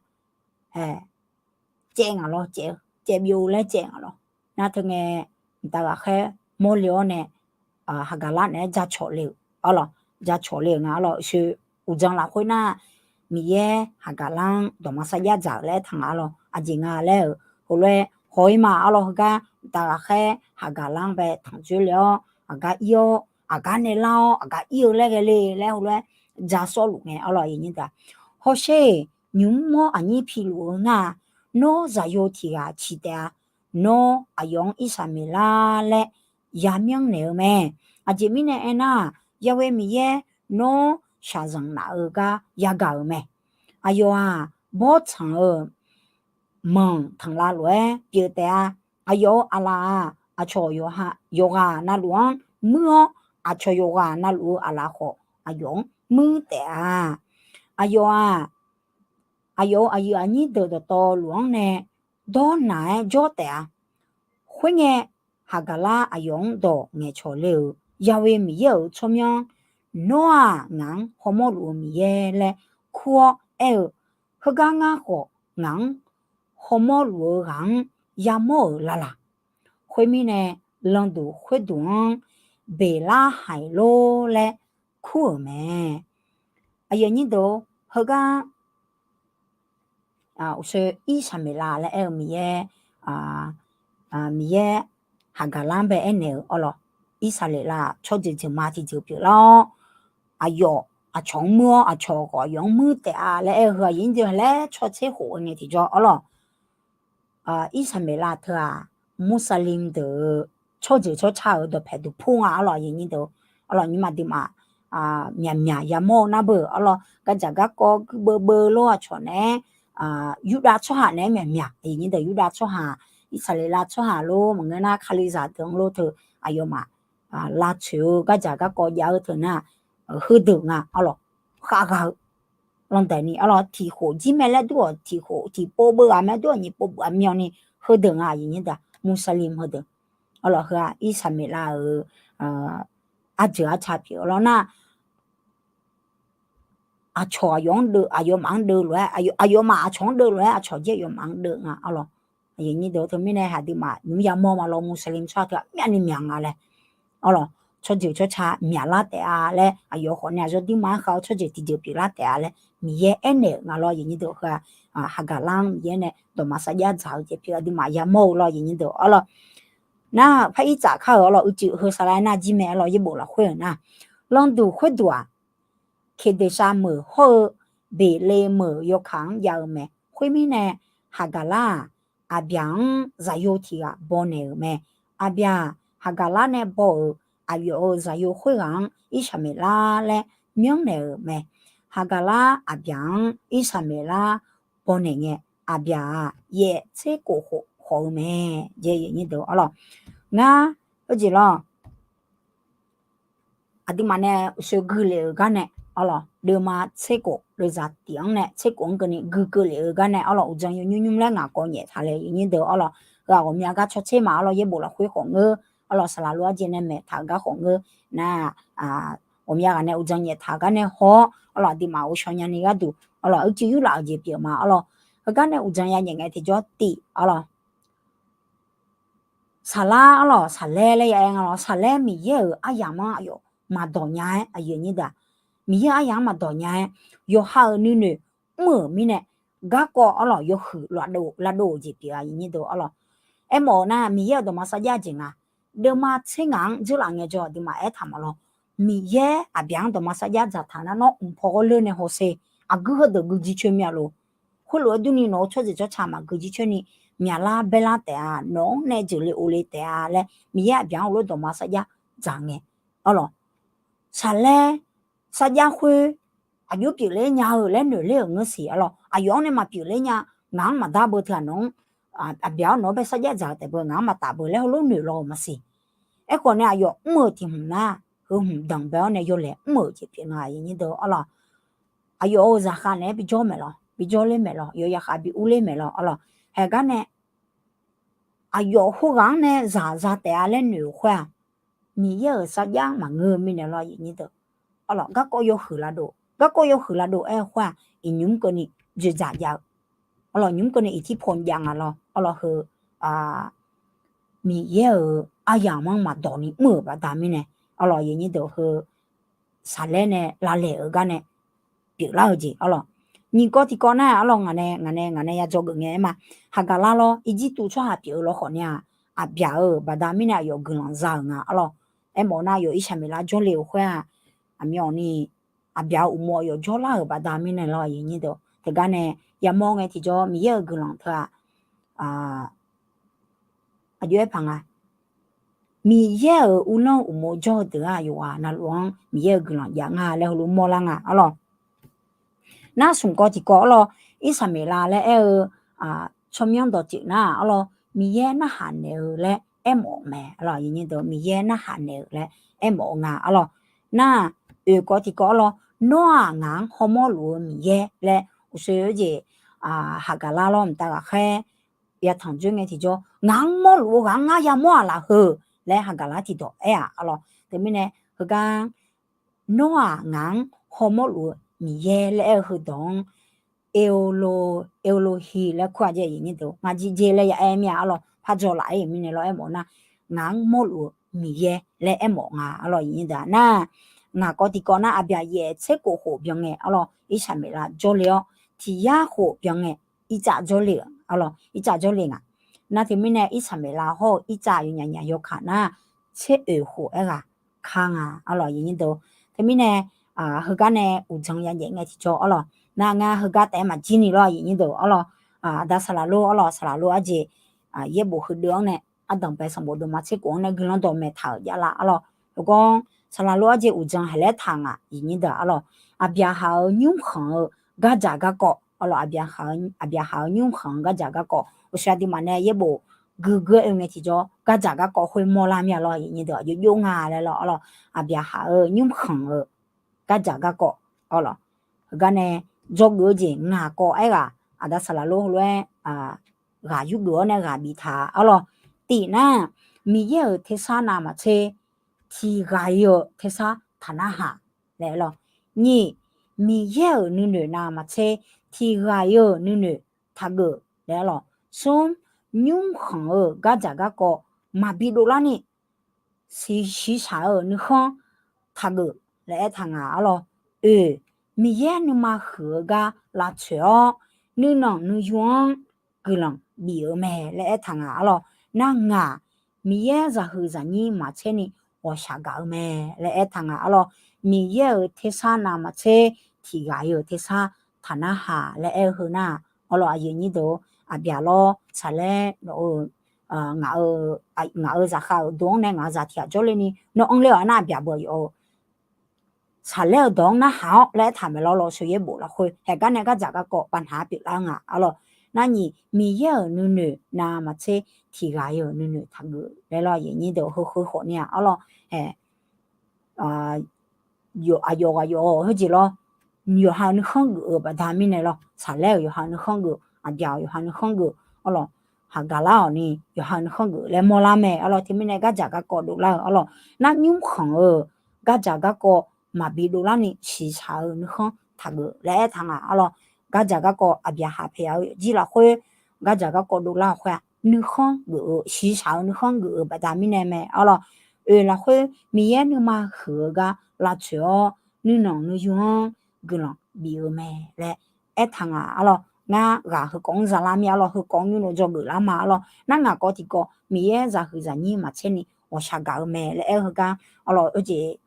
caev nga lawr, caev-eu, caevbyov laer caev nga lawr. Nar teungae mqtav ghaqkhaer mawrle-awr nae, Haqgaqlar naeq-aer jacawq le-euq arlawq, jacawq le-euq nga arlawq. Uqshoe uqdzan lafkhoer nar, Miqyaer Haqgaqlar-anr dawqma sarjax dzaq-euq laer aertaq nga arlawq, aqjeq nga laer-euq heulof-aer haw-ir ma arlawq. Heugar mqtav ghaqkhaer Haqgaqlar-anr bae tanqdzoer le-awr aqgar ir-awr, aqgar nae lar-awr aqgar ir-eu laer ghae le laer heulof-aer ja sawrluf ngae arlawq, aqyuif aqnyir deuq-aq. Hawsher-eq, nymq mr-awr aqnyir piluf-eu ngar-a. Nawr zaqyo tiq ghaq ciq taef-a. Nawr aqyawf-anr Irsaqmeqlar laer yamyanr naeq-eu mae. Aqjeq mirnae aernar-aq, Ya'we Miqyaer nawr shaqzanq naf-eu gar yagaq-euq mae. Aqyawf-aq, bawrtsanq-euq manq tanqlav lof-aer pyeuf taef-a. Aqyawf-euq aqlaf-aq, aqcawq yawqghaq navluf-anr muir-awr, aqcawq yawqghaq navluf-eu aqlaf khawf aqyawf-anr muir taef-a. Aqyawf-aq, aqyawf-euq aqyuif aqnyir deuq dawqtawvluf-anr nae dawrnaq-aer jawr taef-a. Khoerngae, Haqgaqlar aqyawf-anr dawq ngaeqcawq le-euq, Ya'we Miqyaer-euq tsawrmyanr, Nawr-aq, ngaq-anr hawmawr luf-eu Miqyaer laer kur-awr aer-eu, Heugar ngar khawf, ngaq-anr hawmawr luf-eu ghaq-anr yamawr-euq lalaq. Khoermirnae, landuq khoerduq-anr Beqlarhaiq lor laer kur-euq mae. Aqyuif aqnyir deuq-or, heugar uqshoe Irsaqmeqlav laer aer-eu Miqyaer, Miqyaer Haqgaqlar-anr bae aernaeq-euq arlawq, Irsaqleqlav tsawrjeuq jeuqma tiqjeuq pyeuflar-awr, aqyawf aqcawq-anr muir-awr, aqcawq khawf aqyawf-anr muir taef-a laer aer-eu heu aqyuif aqnyir deuq laer tsawrtser khof-eu ngae tiqjawr arlawq. Irsaqmaeqlav teu-aq, Muslim deuq-eu tsawrjeuq tsawrca-euq dawqpae duqpur nga arlawq, aqyuif aqnyir deuq. Arlawq, nymrma duimaf myaqmyaq yamawr-eu nar beu arlawq, gardzaq garkawv guirbeu beu lor aqcawq naeq-aer, Yurdav tsawrhaq naeq-aer myaqmyaq, aqyuif aqnyir deuq, Yurdav tsawrhaq, Irsaqleqlav tsawrhaq lor maqngeur nar, Kalizaq deuq-anr lor teu, aqyawfmaf lavtsoeq-eu gardzaq garkawv jav-eu teu nar, heudeuq nga arlawq, khavgha-eu landaeq ni arlawq, tiqkhof jir mae laer dur-awq, tiqkhof tiqpov beughaq mae dur-awq, nyiq pov beughaq myanni, heudeuq nga, aqyuif aqnyir deuq, Muslim heudeuq. Arlawq, heu-aq Irsaqmaeqlav-euq arjeuq arca pyeuf-eu lawr nar, aqcawq aqyawf-anr deuv, aqyawfmaf-anr deuv lof-aer, aqyawfmaf aqcawq-anr deuv lof-aer, aqcawq jir aqyawfmaf-anr deuv nga arlawq. Aqyuif aqnyir deuq, teumirnae haqduimaf nymr yamawr ma lawr, Muslim tsawrhaq teu-aq myavni myaq nga laer. Arlawq, tsawrjeuq tsawrca myaqlar taef-a laer, aqyawf khawf nae aqzawr duirma-anr khav-eu tsawrjeuq tiqjeuq pyeuflar taef-a laer Miqyaer aernaeq-euq nga lawr, aqyuif aqnyir deuq. Heu-aq Haqgaqlar-anr Miqyaer nae dawqma sarjax dzaq-eu jeq pyeuf, aqduimaf yamawr-eu lawr, aqyuif aqnyir deuq arlawq. Nar, par ir tsaf kar-euq arlawq, uicuiv heu saqlaq aernar jir mae arlawq, yaerbof lafkhoer-euq nar, lanrduq khoerdawq-aq, Keqdeqsha meuq hawr-eu Beqle meuq yawkaq-anr jav-eu mae. Khoermirnae, Haqgaqlar-aq, Aqbyaq-anr zaqyo tiq ghaq baw naeq-euq mae. Aqbyaq-aq, Haqgaqlar nae baw-euq aqyawf-euq zaqyo khoerghaq-anr Irsaqmaeqlar laer myanrnaeq-euq mae. Haqgaqlar Aqbyaq-anr Irsaqmaeqlar baw naeq ngae, Aqbyaq-aq, yaef tser kof khof khawf-eu mae. Ngar, heujeq lawr, aqduimaf nae uqshoe gui lef-euq gar nae arlawq, deuvma tser kof, deuvzaq tiq-anr nae tser kof-anr keuvni gui keuv lef-euq gar nae arlawq, uqdzan yawnymr nymr laer ngaq kawv nyaef taq le, aqyuif aqnyir deuq arlawq. Heu-aq ghawqmya gar caw tser ma arlawq, yaerbof lafkhoer khawf ngeur arlawq, saqlaq lof-aer jeq nae maeq taq-eu gar khawf ngeur nar, ghawqmya ghaq nae uqdzan nyaef taq-eu gar nae haw-awr arlawq, aqduimaf ghovshaw nyani gharduq arlawq, uicuiv yurlaf-euq jeq pyeuf ma arlawq. Heugar nae uqdzan ya nyaef ngae tiqjawr tif arlawq. Saqlar arlawq, saqlaer laer ya aer nga lawr, saqlaer Miqyaer-euq aryamq-anr aqyawf maqdawq nya-aer, aqyuif aqnyir deuq-aq, Miqyaer-euq aryamq-anr maqdawq nya-aer, yawqha-euq nuinoeq mr-euq mirnae, garkawv arlawq yawhuiq lavdov-eu jeq pyeuf-a, aqyuif aqnyir deuq arlawq. Aermawf-eu nar, Miqyaer-euq dawqma sarjax jeq nga, deuvma tser ngaq-anr dzeurlaf ngaejawr, aqduimaf aertaq ma lawr. Miqyaer Aqbyaq-anr dawqma sarjax dzaqtaq nar, nawr mq paw ghawrleur nae hawsher, aqguir heudeuq guijir coer mir-a lof. Khoerlof-aer durni nawq-euq tsawrjeuq tsawrca maqguijir coer ni, myaqlar baerlar taef-a, nawq-anr nae jeuqle ovle taef-a laer Miqyaer Aqbyaq-anr heulof dawqma sarjax dzaq ngae arlawq. Saqlaer sarjax khoer aqjox pyeufler nya-eu laer noeqler-euq ngeur siq arlawq. Aqyawf-anr nae maqpyeufler nya, ngaq-anr maqdar beu teu-aq nawq-anr, Aqbyaq-awr nawq-anr bae sarjax dzaq-eu taef beu ngaq-anr maqtaf beu laer heulof noeq law-euq maqsiq. Aerkhawf nae aqyawf mr-euq tiq hmq nar, heu hmq danqbae-awr nae yawlaeq mr-euq jeq pyeuf nga, aqyuif aqnyir deuq arlawq. Aqyawf-euq zaqkhav naeq-aer bijawr maeq lawq, bijawr ler maeq lawq, yawqyaqkhav bi urler maeq lawq arlawq. Haeq gar nae aqyawf khoerghaq-anr nae zaq za taef-a laer noeq-euq khoer-aq, Miqyaer-euq sarjax maqngeur-eu mirnae lawr, aqyuif aqnyir deuq arlawq. Garkawv yawhuiq lavdov, garkawv yawhuiq lavdov aer-eu khoer-aq, iqnymr keuvni dzoeqdzaq jav-eu arlawq, nymr keuvni iqtirpaw jav nga lawr arlawq. Heu Miqyaer-euq aryamq-anr maqdawq ni mr-euq baqda mirnae arlawq, aqyuif aqnyir deuq, heu saqlaer nae lavlaeq-euq gar nae pyeuflar-eu jeq arlawq. Nyiq kawv tiqkawv nar arlawq, ngaq nae ngaq nae ngaq nae ya dzawgeuf ngae aer ma. Haqgaqlar lawr, Irjirtuv tsawrhaq pyeuf-eu lawkhawf nae-aq, Aqbyaq-euq baqda mirnae aqyawf guiqlanq za-euq nga arlawq. Aermawf-eu nar, aqyawf Irsaqmaeqlav jawrle-euq khoer-aq, aqmyanni Aqbyaq-euq uqmov aqyawf jawrlar-euq baqda mirnae lawr, aqyuif aqnyir deuq. Teugar nae yamawr ngae tiqjawr Miqyaer-euq guiqlanq teu-aq, aqjox-aer paq nga. Miqyaer-euq uvlanr uqmov jawr-eu deuq-aq, yawqghaq navluf-anr Miqyaer-euq guiqlanq jav nga laer heulof mawrlar nga arlawq. Nar smq kawv tiqkawv arlawq, Irsaqmaeqlav laer aer-eu tsawrmyanr dawqtsuif nar arlawq, Miqyaer narhaq naeq-eu laer aermawf-eu mae arlawq, aqyuif aqnyir deuq, Miqyaer narhaq naeq-eu laer aermawf-eu nga arlawq. Nar, oeq kawv tiqkawv arlawq, Nawr-aq ngaq-anr hawmawr luf-eu Miqyaer laer uqshoe-eu jeq, Haqgaqlar lawr mqtav ghaqkhaer yatanq dzoer ngae tiqjawr, ngaq-anr mawrluf-eu ghaq-anr ngar yamawr-aq lafkhoer laer Haqgaqlar tiqdawq aer-aq arlawq. Teumirnae heugar Nawr-aq ngaq-anr hawmawr luf-eu Miqyaer laer aer-eu heudawq-anr Eolo, Elohi laer kur-a jeq, aqyuif aqnyir deuq, ngaq jeq jeq laer ya aer mir-a arlawq, par dzaw laf-aer-euq mirnae lawr aermawf-eu nar, ngaq-anr mawrluf-eu Miqyaer laer aermawf nga arlawq, aqyuif aqnyir deuq-aq. Nar, ngaq kawv tiqkawv nar, Aqbyaq yaef tser kof khof byan ngae arlawq, Irsaqmaeqlav jawrle-awr, tiq yar khof byan ngae, Irtsav jawrle-euq arlawq, Irtsav jawrle nga. Nar teumirnae Irsaqmaeqlav hawr-eu Irtsav yawnyaf nyaf yawkaq nar, tser oeq khof aerghaq kar nga arlawq, aqyuif aqnyir deuq. Teumirnae heugar nae uqdzan ya jaef ngae tiqjawr arlawq, nar ngar heugar taef-aer maqjir ni lawr, aqyuif aqnyir deuq arlawq. aqda saqlaq lor arlawq, saqlaq lor arjeq yaerbof heudeuv-anr nae ardanqbae sanqbof deuvma tserkhof-anr nae guiqlanq dawqmaeq taq-euq javlar arlawq. Heugar saqlaq lor arjeq uqdzan haeq laer taq ngaq iqnyir deuq arlawq. Aqbyaqhaq-euq nymrkhanq-eu gardzaq garkawv arlawq, aqbyaqhaq-euq nymrkhanq-eu gardzaq garkawv uqshoe aqduimaf nae yaerbof guigui-aer oe ngae tiqjawr gardzaq garkawv khoermawr lar mir-a lawr, iqnyir deuq aqjox jov nga laer lawr arlawq. Aqbyaqhaq-euq nymrkhanq-eu gardzaq garkawv arlawq. Heugar nae dzawgeuf-eu jeq ngaq kawv aerghaq aqda saqlaq lor heulof-aer ghaq yurgeuf-awr nae ghaq biftaq arlawq. Tiq nar, Miqyaer-euq tersar navmaqtser tiqghaq-ir-eu tersar taqnarhaq laer arlawq. Nyiq, Miqyaer-euq nuinoeq navmaqtser tiqghaq-ir-eu nuinoeq taqgeuf laer arlawq. Smr, nymrkhanq-euq gardzaq garkawv maqbi dovlar ni shiqshaq-euq nuikhanr taqgeuf laer aertaq ngaq arlawq. Oeq, Miqyaer nuima huiq-eu gar lavtsoeq-awr nuinanq nuiyu-anr guiqlanq bif-eu mae laer aertaq ngaq arlawq. Nar ngaq, Miqyaer zaqhuiq zaqnyir maqtser ni ghawqshaq gaq-eu mae laer aertaq ngaq arlawq. Miqyaer-euq tersar navmaqtser tiqghaq-ir-euq tersar taqnarhaq laer aer-eu heu nar arlawq, aqyuif aqnyir deuq aqbyaq lawr saqlaer nawq-eu ngaq-eu zaqkhav-euq dov-anr nae ngaq-eu zaq tiq ghaq jawrle ni nawr anr ler-awq nar aqbyaq beu-aq yawf-eu saqlaer-euq dawq-anr narhaq-awr laer aertaq maeq lawr lawq. Sheuqyaer bof lafkhoer haeqgar nae gardzaq garkawv bavnaq-a pyeuflar-eu nga arlawq. Nar nyiq, Miqyaer-euq nuinoeq navmaqtser tiqghaq-ir-euq nuinoeq taqgeuf laer lawr, aqyuif aqnyir deuq heu heu khawf ni-aq arlawq. Haeq aqyawf ghaq yawf-awq khoerjeq lawr, yawqha-euq nuikhanr geuf-eu baqda mirnae lawr, saqlaer-euq yawqha nuikhanr geuf, aqbyaq-euq yawqha nuikhanr geuf arlawq. Haqgaqlar-awq ni yawqha nuikhanr geuf laer mawrlar mae arlawq. Teumirnae gardzaq garkawv dovlar-eu arlawq. Nar nymrkhanq-euq gardzaq garkawv maqbi dovlar ni shiqshaq-eu nuikhanr taqgeuf laer aertaq ngaq arlawq. Gardzaq garkawv aqbyaqhaq paeq-eu jir lafkhoer gardzaq garkawv dovlar-eu khoer-aq nuikhanr geuf-eu shiqshaq-eu nuikhanr geuf-eu baqda mirnae mae arlawq. Oeq lafkhoer Miqyaer nuima huiq-eu gar lavtsoeq-awr nuinanq nuiyu-anr guiqlanq bif-eu mae laer aertaq ngaq arlawq. Ngar ghaq heukawv-anr zalar mir arlawq, heukawv-anr nymr-eu dzawgeuf lar ma arlawq. Nar ngaq kawv tiqkawv Miqyaer zaqhuiq zaqnyir maqtser ni ghawqshaq gaq-eu mae laer aer-eu heugar arlawq. Oerjeq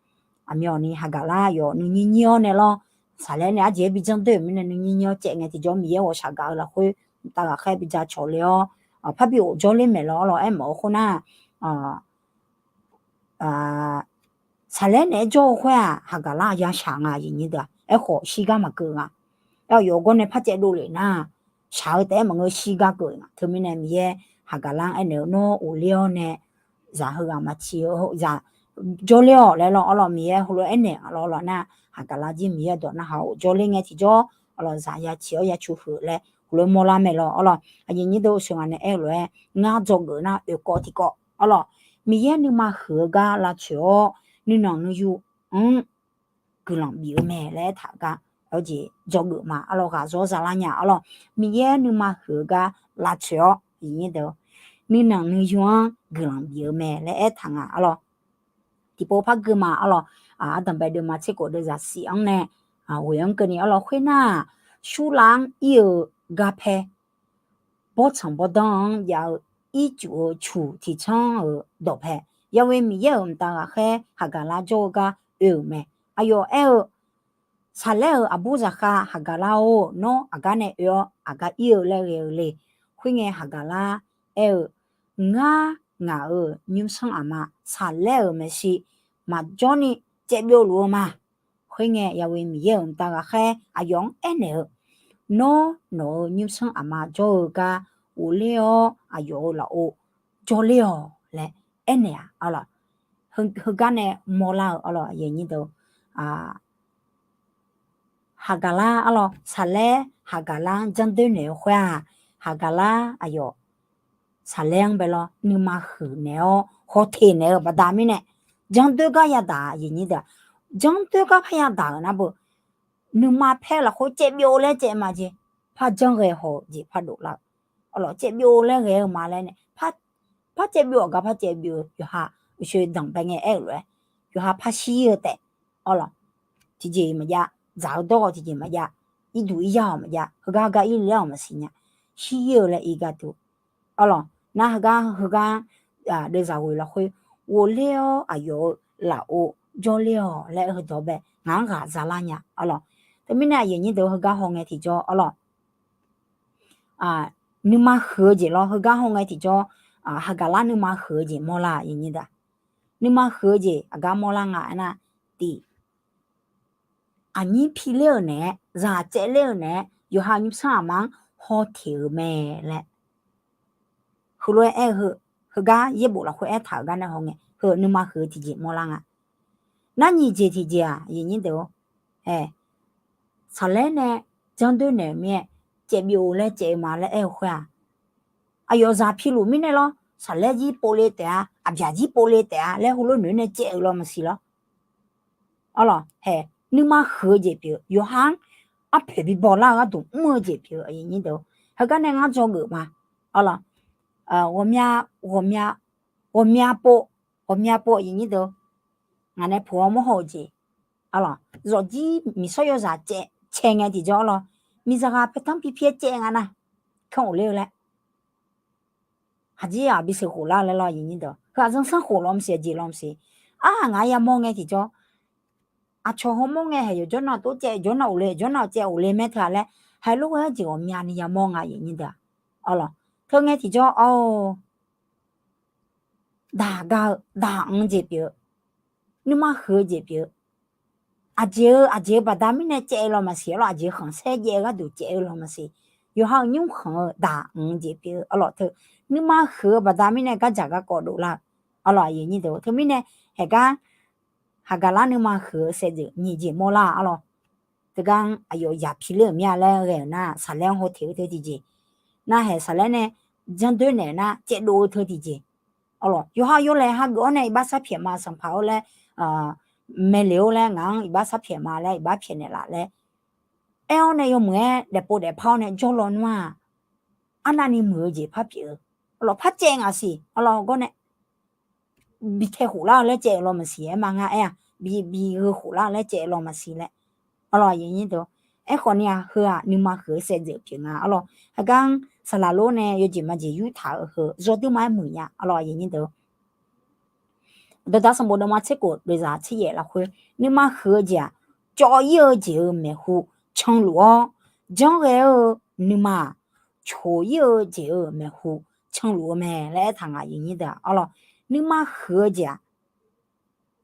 aqmyawf ni Haqgaqlar yawf nuinyir nyir-awr nae lawr, saqlaer nae arjeq-aer bi janrdoer-euq mirnae nuinyir nyir-awr caev ngae tiqjawr Miqyaer ghawqshaq gaq-eu lafkhoer mqtav ghaqkhaer bi jacawq le-awr parbi of jawrler maeq lawr arlawq. Aermawf-eu khoernar, saqlaer naeq-aer jawr-eu khoer-aq Haqgaqlar yashaq nga, aqyuif aqnyir deuq-aq. Aerkhawf shirgar maqkeuv nga. Aer-awq yawf gawr nae par caev dovlef nar, shaq-eu taef-aer maqngeur, shirgar keuv nga. Teumirnae Miqyaer Haqgaqlar-anr aernaeq-eu nawr of ler-awr nae zaq heughaq maqciq-eu zaq jawrler-awq laer lawr arlawq. Miqyaer heulof-aer aernaeq lawr lawq nar, Haqgaqlar jir Miqyaer-euq dawq narhaq of jawrler ngae tiqjawr arlawq, zaq ya ciq-awr ya cu huiq laer heulof-aer mawrlar mae lawr arlawq. Aqyuif aqnyir deuq sheuq ngaq nae aer-eu lof-aer ngar dzawgeuf nar oeq kawv tiqkawv arlawq. Miqyaer nuima huiq-eu gar lavtsoeq-awr nuinanq nuiyu-anr guiqlanq bif-eu mae laer aertaq-eu gar, aqjeq dzawgeuf ma arlawq. Ghaq zawr zalar nya arlawq. Miqyaer nuima huiq-eu gar lavtsoeq-awr, nuinanq nuiyu-anr guiqlanq bif-eu mae laer aertaq nga arlawq. Tiqpov par gui ma arlawq. Ardanqbae deuvma tserkhof deuvzaq shif-anr nae ghoeq-anr keuvni arlawq. Khoernar-aq, surlav-anr ir-eu garpaer, bawrtsanq bawrdanr-anr jav-eu ircuf-eu cuq tiqtsanr-euq dawqpae, Yawe Miqyaer-euq mqtav ghaqkhaer Haqgaqlar jawr-eu gar oe-euq mae. Aqyawf aer-eu, Saqlaer-euq aqbur zaqkhav Haqgaqlar-or, nawr aqgar nae oe-awr aqgar ir-eu laer ghae-eu le. Khoerngae Haqgaqlar aer-eu, Ngar ngaq-euq nymrsanr aqma saqlaer-euq maeqshi maqjawr ni caevbyov luf-eu ma. Khoerngae, Yawe Miqyaer-euq mqtav ghaqkhaer aqyawf-anr aernaeq-eu, Nawr nawq-euq nymrsanr aqma jawr-eu gar ghofler-awr, aqyawf-euq lafov jawrler-awq laer aernaeq-aq, heugar nae mawrlar-eu arlawq, Haqgaqlar arlawq, saqlaer Haqgaqlar-anr janrdoer naeq-eu khoer-aq, Haqgaqlar aqyawf saqlaer-anr bae lawr nuima huiq naeq-awr hawteq naeq-eu baqda mirnae, janrdoer gar yadaq-a, janrdoer gar par yadaq-euq nar beu, nuima paer-eu lafkhoer caevbyov laer caev ma jeq, par janrghae haw-eu jeq par dovlar-eu, arlawq, caevbyov laer ghae-eu ma laer nae, par caevbyov-awq gar par caevbyov-eu yawqha, uqshoe danqbae ngae aer-euq lof-aer, yawqha par shir-eu taef, arlawq, tiqjeq maqjav, dzaq-eu dawr-awq tiqjeq maqjav, irduq iryar-awq maqjav, heugar gar ir le-awq maqsiq nya, shir-eu laer ir gar duq, arlawq, nar heugar heugar deuvzaq ghoeq lafkhoer ghofler-awr aqyawf-euq lafov jawrler-awq laer heudawq bae ngaq-anr ghaq zalar nya, arlawq. Teumirnae aqyuif aqnyir deuq heugar hawngae tiqjawr, arlawq, nuima huiq-eu jeq lawr, heugar hawngae tiqjawr, hagaq lar nuima huiq-eu jeq mawrlar-aq, nuima huiq-eu jeq aqgar mawrlar nga aernar, tiq, aqnyir piler-euq naeq-aer, zaq caevler-eu naeq-aer, yawqha nymrsanr aqma-anr hawteq-euq mae laer heulof-aer aer-eu heu, heugar yaerbof lafkhoer aertaq-euq gar nae hawngae, heu nuima huiq-eu tiqjeq mawrlar nga. Nar nyiq jeq tiqjeq-aq, aqyuif aqnyir deuq-or, saqlaer nae janrdoer naeq-euq mir-aer, caevbyov laer caev-eu ma laer aer-eu khoer-aq, aqyawf zaq piluf mirnae lawr, saqlaer jir povle taef-a, aqbyaq jir povle taef-a laer heulof noeq-aer nae caev-eu law maqsiq lawr. Arlawq, hae, nuima huiq-eu jeq pyeuf-eu, yawqha-anr arpoeq bibaw lar-eu gharduq mr-eu jeq pyeuf-eu, aqyuif aqnyir deuq-or, heugar nae ngar dzawgeuf ma. Arlawq, ghawqmya, ghawqmya, ghawqmya pov, ghawqmya pov, aqyuif aqnyir deuq-or, ngaq nae puq-awr mawrhaw-eu jeq, arlawq, zawqjir miqsawr yawzaq caev cae ngae tiqjawr, arlawq, miqzaq ghaq paertanr pipyaer caev nga nar, kanr of ler-eu laer. Haqjir-aq bisheuq khof lar-eu laer lawr, aqyuif aqnyir deuq, heu aqzanr sanrkhof law maqsiq, aqjeq law maqsiq. Arhaq ngaq-aer yamawr ngae tiqjawr, aqcawq hawmawr ngae haeq yawqjawr nav tov caev, jawr nav of le, jawr nav caev of le mae teu-a laer, haiq lof ghae-aer jeq ghawqmyani yamawr nga, aqyuif aqnyir deuq-aq. Arlawq, teu ngae tiqjawr, arlawq, daq ga-eu daq anq-eu jeq pyeuf-eu, nuima huiq-eu jeq pyeuf-eu, aqjeq-eu aqjeq-eu baqda mirnae caev-eu law maqsiq, arlawq, aqjeq khanqsaer jaev-eu gharduq caev-eu law maqsiq, yawqha-euq nymr khanq-eu daq anq-eu jeq pyeuf-eu, arlawq, teu nuima huiq-eu baqda mirnae gardzaq garkawv dovlar-eu, arlawq, aqyuif aqnyir deuq-or, teumirnae haeq gar hagaq lar nuima huiq-eu saevdzeuf nyiq jeq mawrlar-a, arlawq. Teugar-anr aqyawf zaq piler-euq mir-a laer ghae-euq nar, saqlaer-anr hawteq-eu teu tiqjeq, nar haeq saqlaer nae janrdoer naeq nar caevdov-eu teu tiqjeq, arlawq, yawqha yawlaeq hageuf-awr nae iqbax sar pyaeq ma, sanqpaq-or laer, maeqle-or laer, ngaq-anr iqbax sar pyaeq ma laer, iqbax pyaeqnaeq laf laer aer-awr nae yawmuiq-aer daefpov daefpar-awr nae jawrlaw nmr-aq, arnavni muiq-eu jeq par pyeuf-eu, arlawq, par caev ngaq siq, arlawq, hawgawr nae bi tae khof lar-eu laer caev-eu law maqsiq, aer ma ngar aer-aq, bi bi gheu khof lar-eu laer caev-eu law maqsiq laer, arlawq, aqyuif aqnyir deuq-or, aerkhawf ni-aq, heu-aq nuima huiq-eu saevdzeuf pyeuf nga, arlawq, heugar-anr saqlaq lor nae yawjeq majeq yurtaq-eu heu zawr dui ma-aer muiq nya, arlawq, aqyuif aqnyir deuq-or. Dawqdaq sanqbof dawqma tser khof loeqzaq tser yaef lafkhoer, nuima huiq-eu jeq-aq, cawv-ir-eu jeq-euq maeqhu canluf-awr, janrghae-eu nuima-aq, coq-ir-eu jeq-euq maeqhu canluf-eu mae laer aertaq nga, aqyuif aqnyir deuq-aq, arlawq, nuima huiq-eu jeq-aq,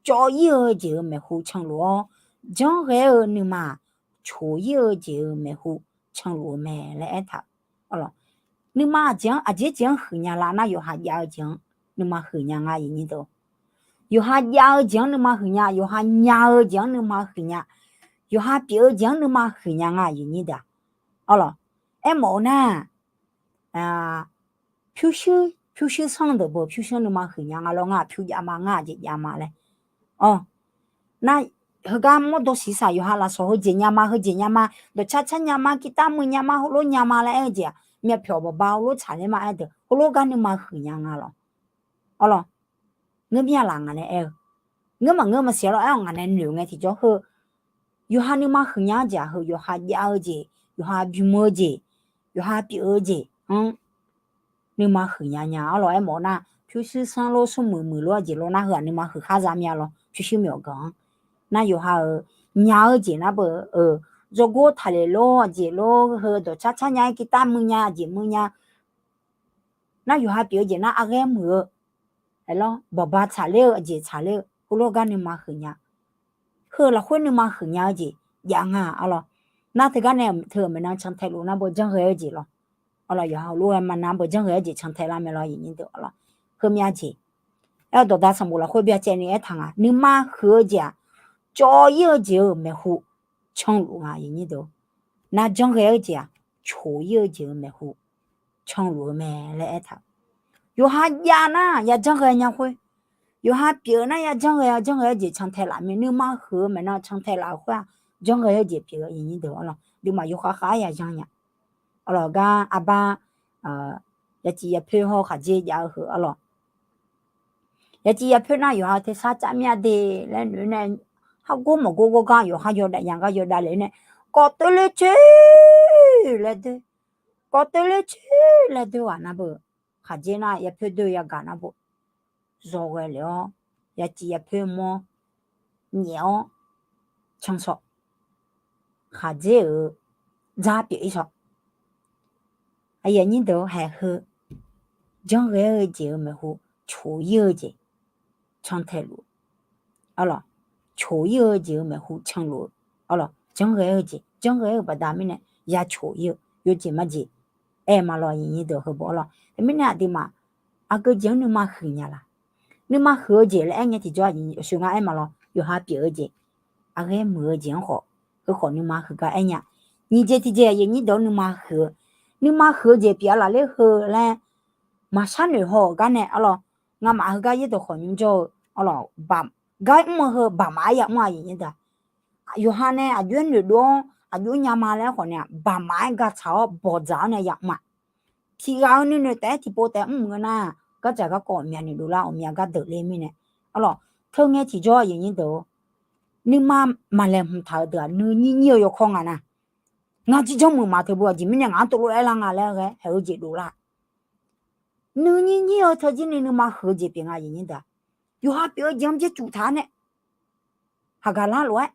cawv-ir-eu jeq-euq maeqhu canluf-awr, janrghae-eu nuima-aq, coq-ir-eu jeq-euq maeqhu canluf-eu mae laer aertaq-eu, arlawq, nuima aqjeq-anr, aqjeq jeq-anr huiqnya lar nar, yawqha jav-eu jeq-anr nuima huiqnya nga, aqyuif aqnyir deuq-or. Yawqha jav-eu jeq-anr nuima huiqnya, yawqha nya-eu jeq-anr nuima huiqnya, yawqha pyeuf-eu jeq-anr nuima huiqnya nga, aqyuif aqnyir deuq-aq, arlawq, aermawf-eu nar, pyurshuir pyurshuir sanr deuq beu pyurshuir nuima huiqnya nga lawr, ngar-aq pyur jav ma, ngar-aq jeq jav ma laer, arlawq, nar, heugar mawrdo siqsaq yawqha lafsawq heujeq nya ma, heujeq nya ma, dawqcar car nya ma, kirtar muiq nya ma, heulof nya ma laer aer-eu jeq-aq, myavpyawq bawqba heulof tsaqler ma aer deuq, heulof gar nuima huiqnya nga lawq, arlawq, ngeur mir-a laf ngaq nae aer-eu, ngeur maqngeur maqsiq lawr aer-awr ngaq nae noeq ngae tiqjawr heu, yawqha nuima huiqnya-eu jeq-aq, heu yawqha jav-eu jeq, yawqha bym-eu jeq, yawqha pyeuf-eu jeq-anr nuima huiqnya nya, arlawq, aermawf-eu nar, pyurshuir sanr lor, smrmuiq muiq lor, aqjeq lor nar, heu-aq nuima huiq khar za mir-a lawr, pyurshuir myawqganq-anr. Nar yawqha-euq nya-eu jeq nar beu, dzawrgor taqlef lor, aqjeq lor, heu dawqcar car nya-aer kirtar muiq nya, aqjeq muiq nya. Nar yawqha pyeuf-eu jeq nar arghaer muiq-eu, aerlawr, bawqba tsaqler-eu, aqjeq tsaqler-eu, heulof gar nuima huiqnya. Heu lafkhoer nuima huiqnya-eu jeq jav nga, arlawq. Nar teugar nae teu-euq maeqnan cantae luf nar beu janrghae-eu jeq lawr. Arlawq, yawqha heulof-aer maqnar beu janrghae-eu jeq cantae lar mae lawr, aqyuif aqnyir deuq, arlawq. Heumyav jeq, aer-awr dawqda sanqbof lafkhoer byacaevni aertaq nga, nuima huiq-eu jeq-aq, cawv-ir-eu jeq-euq maeqhu canluf nga, aqyuif aqnyir deuq. Nar janrghae-eu jeq-aq, coq-ir-eu jeq-euq maeqhu canluf-eu mae laer aertaq-eu. Yawqha jav nar ya janrghae nya khoer, yawqha pyeuf nar ya janrghae, janrghae-eu jeq cantae laf mae, nuima huiq-eu maeqnan cantae laf-euq khoer-aq, janrghae-eu jeq pyeuf-eu, aqyuif aqnyir deuq, arlawq, duimaf yawkhav khav-aer ya janr nya. Arlawq, gar arbar, yaciv yapoer hawr khaqdzer jav-eu heu, arlawq, yaciv yapoer nar yawqha tersar cav mir-a de laer noeq nae, hargor maqgor gawrgar yawqha yawdav ya gar yawdav le nae, kawv teuv ler coer laer doer, kawv teuv ler coer laer doer ghaq nar beu, khaqdzer nar yapoer doer yagaq nar beu, zawghae lef-awr, yaciv yapoer mawr nyaef-awr cansaw, khaqdzer-euq dzar pyeuf-ir saw. Aqyuif aqnyir deuq-or, haeq heu janrghae-eu jeq-euq maeqhu coq-ir-eu jeq cantae luf-eu, coq-ir-eu jeq-euq maeqhu canluf-eu, janrghae-eu jeq, janrghae-eu baqda mirnae ya coq-ir-eu yawjeq majeq aer ma lawr, aqyuif aqnyir deuq, heu bawr lawr. Teumirnae aqduimaf aqgeu jeq-anr nuima huiq nya laq? Nuima huiq-eu jeq laer aer ngae tiqjawr, aqyuif aqnyir deuq, sheuq nga aer ma lawr, yawqha pyeuf-eu jeq, aqghae muiq-eu jeq-anr khawf, heu khawf nuima huiq gar aer nya. Nyiq jeq tiqjeq, aqyuif aqnyir deuq-or, nuima huiq-eu, nuima huiq-eu jeq pyeuf-a laf ler heu laer maqshar noeq haw-euq gar nae arlawr, ngamaf heugar yaerdawq khawf nymr jawr-eu arlawr, gar mr-eu heu baqmaf-aer yamr-a, aqyuif aqnyir deuq. Yawqha nae aqjox-aer noeqdov-awr aqjox nya ma laer khawf nae-aq, baqmaf-aer gatsaq-awr bawqdzaq-awr nae yamr-a. Tiqghaq-eu nuinoeq taef-aer tiqpov taef-aer mr-eu nar, gardzaq garkawv ghawqmya noeqdov lar, ghawqmya gar deuq ler mirnae arlawr, teu ngae tiqjawr, aqyuif aqnyir deuq-or, nuima maqlaeqhmq taq-eu deuq-aq nuinyir nyir-eu yawkawr nga nar. Ngar jir janrmuiq maf teu beu aqjeq mirnae ngaq-anr tov lof-aer lar nga laer ghae haeq-eu jeq dovlar. Nuinyir nyir-eu teujir ni nuima huiq-eu jeq pyeuf nga, aqyuif aqnyir deuq-aq. Yawqha pyeuf-eu jeq-anr byaercuf taq-a nae haqgaq lar lof-aer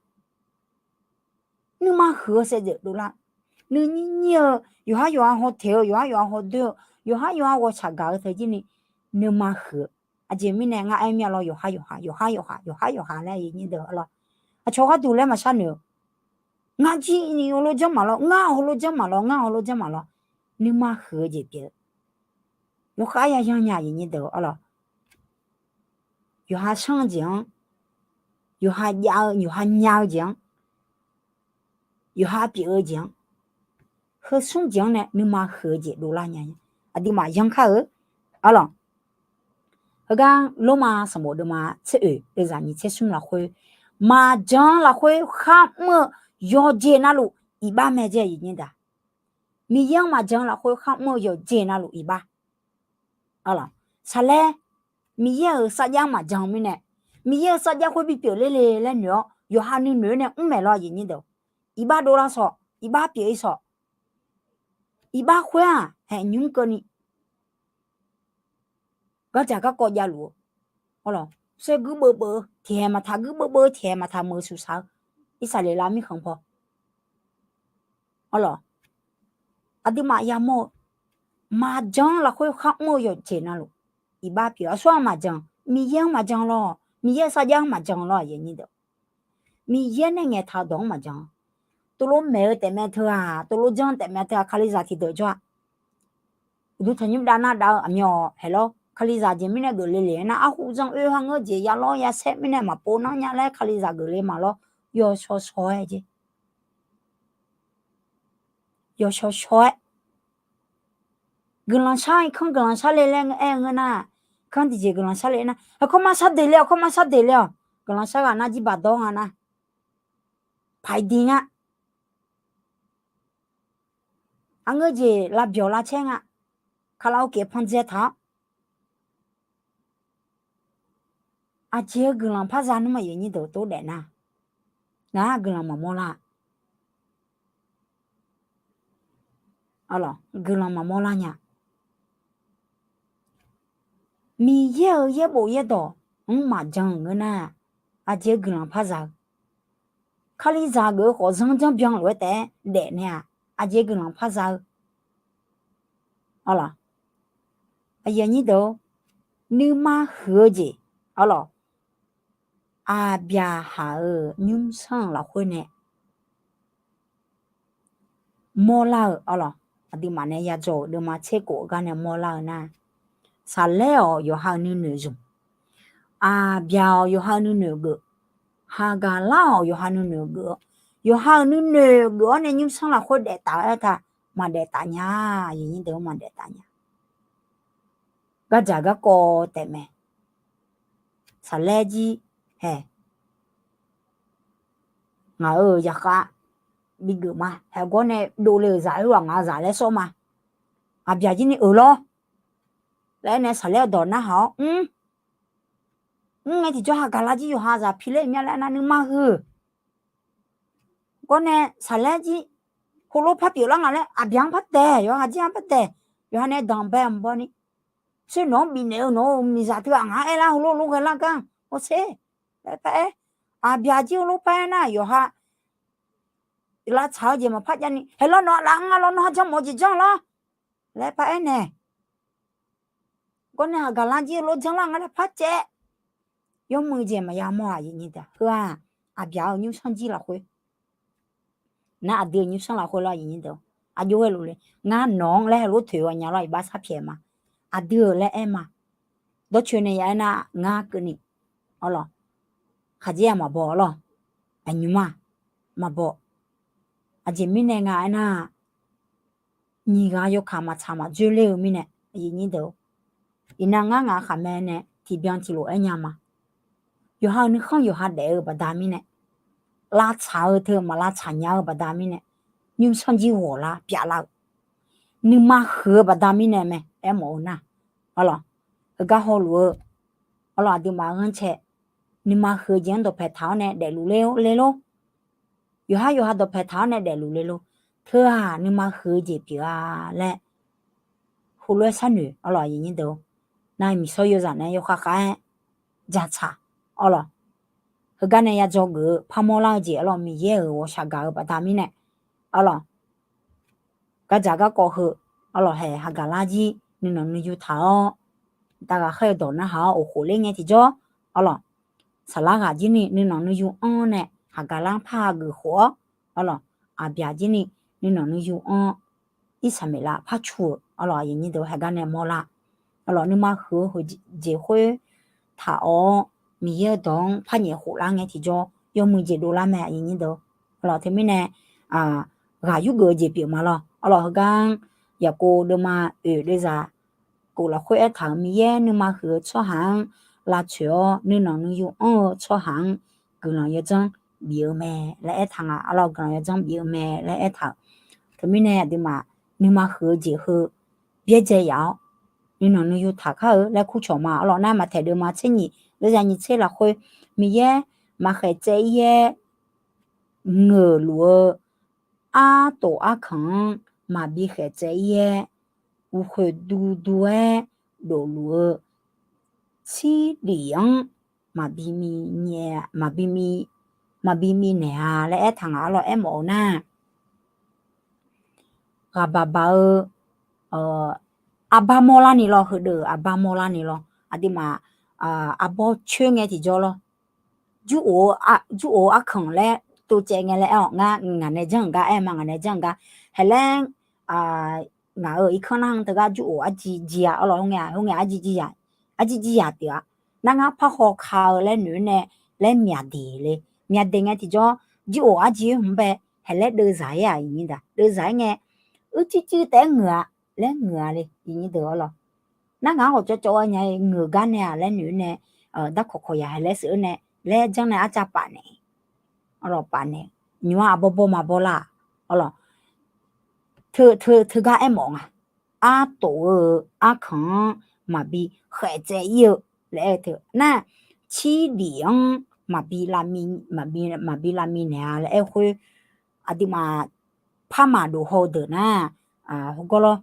nuima huiq-eu saevdzeuf dovlar. Nuinyir nyir-eu, yawqhar yawqha haw teq-eu, yawqhar yawqha haw doer-eu, yawqhar yawqha ghawqshaq gaq-eu teujir ni nuima huiq-eu. Aqjeq mirnae ngar aer mir-a lawr, yawqhar yawqha, yawqhar yawqha, yawqhar yawqha laer, aqyuif aqnyir deuq arlawr, aqcawq gharduq laer maqshar noeq-eu. Ngar jir ni heulof janr maf lawr, ngar heulof janr maf lawr, ngar heulof janr maf lawr, nuima huiq-eu jeq pyeuf-eu. Yawkhav ya yan nya, aqyuif aqnyir deuq arlawr. Yawqha sanr-eu jeq-anr, yawqha jav-eu, yawqha nya-eu jeq-anr, yawqha pyeuf-eu jeq-anr, heu smr jeq-anr nae nuima huiq-eu jeq dovlar nya. Aqduimaf yanr kar-eu arlawr. Heugar Lormav sanqbof deuvma tser oeq deuvzaq nyiq tser smr lafkhoer, maqjan lafkhoer kharmr-eu yawqjeq navluf iqbax mae jeq, aqyuif aqnyir deuq. Miqyaer-anr maqjan lafkhoer kharmr-eu yawqjeq navluf iqbax. Saqlaer, Miqyaer-euq sarjax-anr maqjan mirnae, Miqyaer-euq sarjax khoer bipyeuf ler le laer noeq-awr yawqha nuinoeq-eu nae mr maeq lawr, aqyuif aqnyir deuq. Iqbax dovlar sawq, iqbax pyeuf-ir sawq. Iqbax khoer-aq haeq nymr keuvni gardzaq garkawv javluf-eu arlawr, saer guirbeuv beuv-eu tiqhaeq maqtaq, guirbeuv beuv-eu tiqhaeq maqtaq meuq suqsaq-eu Irsaqleqlav mirkhanq paw arlawr, aqduimaf yamawr-eu maqjan lafkhoer kharmr-eu yawqjeq navluf iqbax pyeuf. Aqsur-aq maqjan, Miqyaer-anr maqjan lawr, Miqyaer-euq sarjax-anr maqjan lawr, aqyuif aqnyir deuq. Miqyaer nae ngaeqtaq-eu dawq-anr maqjan. Tuvlov maeq-eu taefmae teu-aq, tuvlov janr taefmae teu-aq, kalizaq tiqdeuq jawr-a. Uqduq tanqnymr dav nar dav-eu aqmyan-awq haeq lawr, kalizaq jeq mirnae geufle le-aer nar, arhu zanr oe ha ngeur jeq ya lawr ya saer mirnae maqpov nar nya laer kalizaq geufle ma lawr, yawshawr shawr-aer jeq. Yawshawr shawr-aer guiqlanq shar-ir kanr guiqlanq shar le laer aer-eu ngeur nar, kanr tiqjeq guiqlanq shar le nar, aqkawr mar shar deq le, aqkawr mar shar deq le-awq. Guiqlanq shar ghaq nar jirbaq dawr nga nar, paqdi nga. Aqngeur jeq lavbyawq lavcaer nga. Kalaoke pandzae taq-awr aqjeq-eu guiqlanq par za nmr, aqyuif aqnyir deuq tov daef nar, ngaq-anr guiqlanq maqmawr lar. Guiqlanq maqmawr lar nya. Miqyaer-euq yaerbof yaerdawq-anr maqjan-euq ngeur nar, aqjeq-eu guiqlanq par za-eu. Kalizaq geuf-eu khawf zanr janr byan lof-aer taef-aer daef nae-aq, aqjeq-eu guiqlanq par za-eu. Aqyuif aqnyir deuq-or, nuima huiq-eu jeq arlawr, Aqbyaqhaq-euq nymrsanr lafkhoer nae mawrlar-eu arlawr, aqduimaf nae yadzaw-euq deuvma tser kof-eu gar nae mawrlar-eu nar, Saqlaer-awq yawqha-euq nuinoeq zmq, Aqbyaq-awq yawqha-euq nuinoeq geuf, Haqgaqlar-awq yawqha nuinoeq geuf-awr, yawqha-euq nuinoeq geuf-awr nae nymrsanr lafkhoer daef taf-eu aertaq, maqdaef taf nya, aqyuif aqnyir deuq-or, maqdaef taf nya. Gardzaq garkawv taefmae. Saqlaer jir hae, ngaq-euq zaqkhav bigeuf ma. Haeqgawr nae dovle-euq zaq-aer ghaq ngaq-eu zaq laer sawr ma. Aqbyaq jir ni euq lawr laer aer nae Saqlaer-eu dawq narhaq-awr mr. Mr ngae tiqjawr Haqgaqlar jir yawqha zaq piler-euq mya laer nar nuima huiq. Gawr nae Saqlaer jir heulof par pyeuflar nga laer Aqbyaq-anr par daeq, yawqha jir-anr par daeq, yawqha nae danqbae mq baw ni, tser nawq-anr bifnaeq-eu nawq-euq miqzaq teughaq ngaq-anr aerlar heulof lof ghae lar gar hawsher laer par aer. Aqbyaq jir heulof par aer nar yawqha lavtsaq-eu jeq maqpar jav ni, haeq lawr nawq-a laf-anr nga lawr nawr ha janrmawf-eu jeq janr lawr. laer par aernaeq. Gawrnae haqgaqlar jir-eu lof janrlar nga laer par caev. Yawmuiq jeq maqya mawr-aq, heu-aq, aqbyaq-euq nymrsanr jir lafkhoer, nar aqdui-euq nymrsanr lafkhoer lawr, aqjox ghaeluf le. Ngar nawq-anr laer heulof toeq-awr nya lawr, iqbax sharpyaeq ma. Aqdui-euq laer aer ma. Dawrcoeni ya aernar, ngar keuvni, arlawq, khaqdzerzaq maqbaw arlawq, aqnymr-aq maqbaw. Aqjeq mirnae nga aernar, nyiq ghaq yawkaq maqtsaq maqdzoer ler-eu mirnae, iqnan ngar ngaq khaqmae nae tiqbyan tiqlof aer nya ma. Yawqha-euq nuikhanr yawqha daef-eu baqda mirnae, lavtsaq-eu teu maq lavtsaq nya-eu baqda mirnae, nymrsanr jir ghawqlar pyavlar-eu, nuima huiq-eu baqda mirnae mae. Aermawf-eu nar, arlawq, heugar hawluf-eu, arlawq, aqduimaf ghanrcae nuima huiq-eu jeq-anr dawqpae taq-awr nae daefluf ler lor. Yawqhar yawqha dawqpae taq-awr nae daefluf ler lor. Teu-aq nuima huiq-eu jeq pyeuf-a laer heulof-aer sharnoeq arlawq, aqyuif aqnyir deuq-or. Nar miqsawr yawzaq nae yawkhav khav-aer jaqtsaq arlawq. Heugar nae ya dzawgeuf-eu parmawr lar-eu jeq arlawq, Miqyaer-euq ghawqshaq gaq-eu baqda mirnae arlawq, gardzaq garkawv heu arlawq, haeq haqgaq lar jir nuinanq nuiyu taq-awr, dav ghaqkhaer-eu dawq narhaq-awr oqkhof ler ngae tiqjawr arlawq, saqlar ghaq jir ni nuinanq nuiyu anr nae haqgaq lar-anr par hageuf khof-awr arlawq, aqbyaq jir ni nuinanq nuiyu anr-awr, irsaqmeqlav par cu-euq arlawq, aqyuif aqnyir deuq-or, haeq gar nae mawrlar arlawq, nuima huiq-eu heujeq khoer taq-awr, Miqyaer-eu dawq-anr par nyaef khof lar ngae tiqjawr yawmuiq jeq dovlar mae, aqyuif aqnyir deuq-or. Arlawq, teumirnae ghaq yurgeuf-eu jeq pyeuf ma lawr. Arlawq, heugar-anr Yaqkov deuvma oeq deuvzaq kof lafkhoer aertaq-euq, Miqyaer nuima huiq-eu tsawrhaq-anr lavtsoeq-awr, nuinanq nuiyu anr-eu tsawrhaq-anr guiqlanq yawdzanr bif-eu mae laer aertaq nga. Arlawq, guiqlanq yawdzanr bif-eu mae laer aertaq-euq. Teumirnae aqduimaf nuima huiq-eu jeq heu byaerdzae yaf-awr, nuinanq nuiyu taq kar-eu laer kurcawq ma. Arlawq, nar Maqtaeq deuvma tser nyiq deuvzaq nyiq tser lafkhoer, Miqyaer maqkhaeq tsaev-ir-aer ngeuq luf-eu artof arkanq-anr maqbi khaeq tsaev-ir-aer, uqkhoeq duidui-aer dofluf-eu tsirlif-anr maqbi mi naeq, maqbi mi naeq-a laer aertaq nga. Arlawq, aermawf-eu nar, ghaqbaq baq-eu arbar mawrlar ni lawr, heudeuq-euq arbar mawrlar ni lawr. Aqduimaf arbawr coer ngae tiqjawr lawr. Jur of-eu arkanq laer tovcaev ngae laer aer-awq. Ngar ngaq nae janr-euq gar aer ma, ngaq nae janr-euq gar. Haeq laer ngaq-euq irkanr nar-anr teugar jur of arjir jir-a. Arlawq, herngae arjir jir-a, arjir jir-a pyeuf-a. Nar ngar parhaw ka-eu laer noeq-aer nae laer myaqdeq le. Myaqdeq ngae tiqjawr, jur of arjir-aer hmq bae haeq laer deuvzaq-ir-aq, aqyuif aqnyir deuq, deuvzaq-ir ngae, uicuiv cuiv taef-aer ngeuq-a laer ngeuq-a le, aqyuif aqnyir deuq. Arlawq, nar ngaq-anr hawqcawv cawv-aer nya-ir ngeuq gar nae-aq laer noeq-aer nae, darkawq kawq yaq haeq laer sheuq-aer nae laer janr nae arcav paf naeq. Arlawq, paf naeq. Nymq-anr arbawr bawr ma bawrlar-aq. Arlawq, teu teugar aermawf nga. Artof-eu arkanq-anr maqbi khaeq tsaev-ir-eu laer aer-eu teu nar, tsirlif-anr maqbi lavmi, maqbi lavmi naeq-a laer aer-eu khoer, aqduimaf parmaq dof haw-eu deuq nar, hawgawr lawr,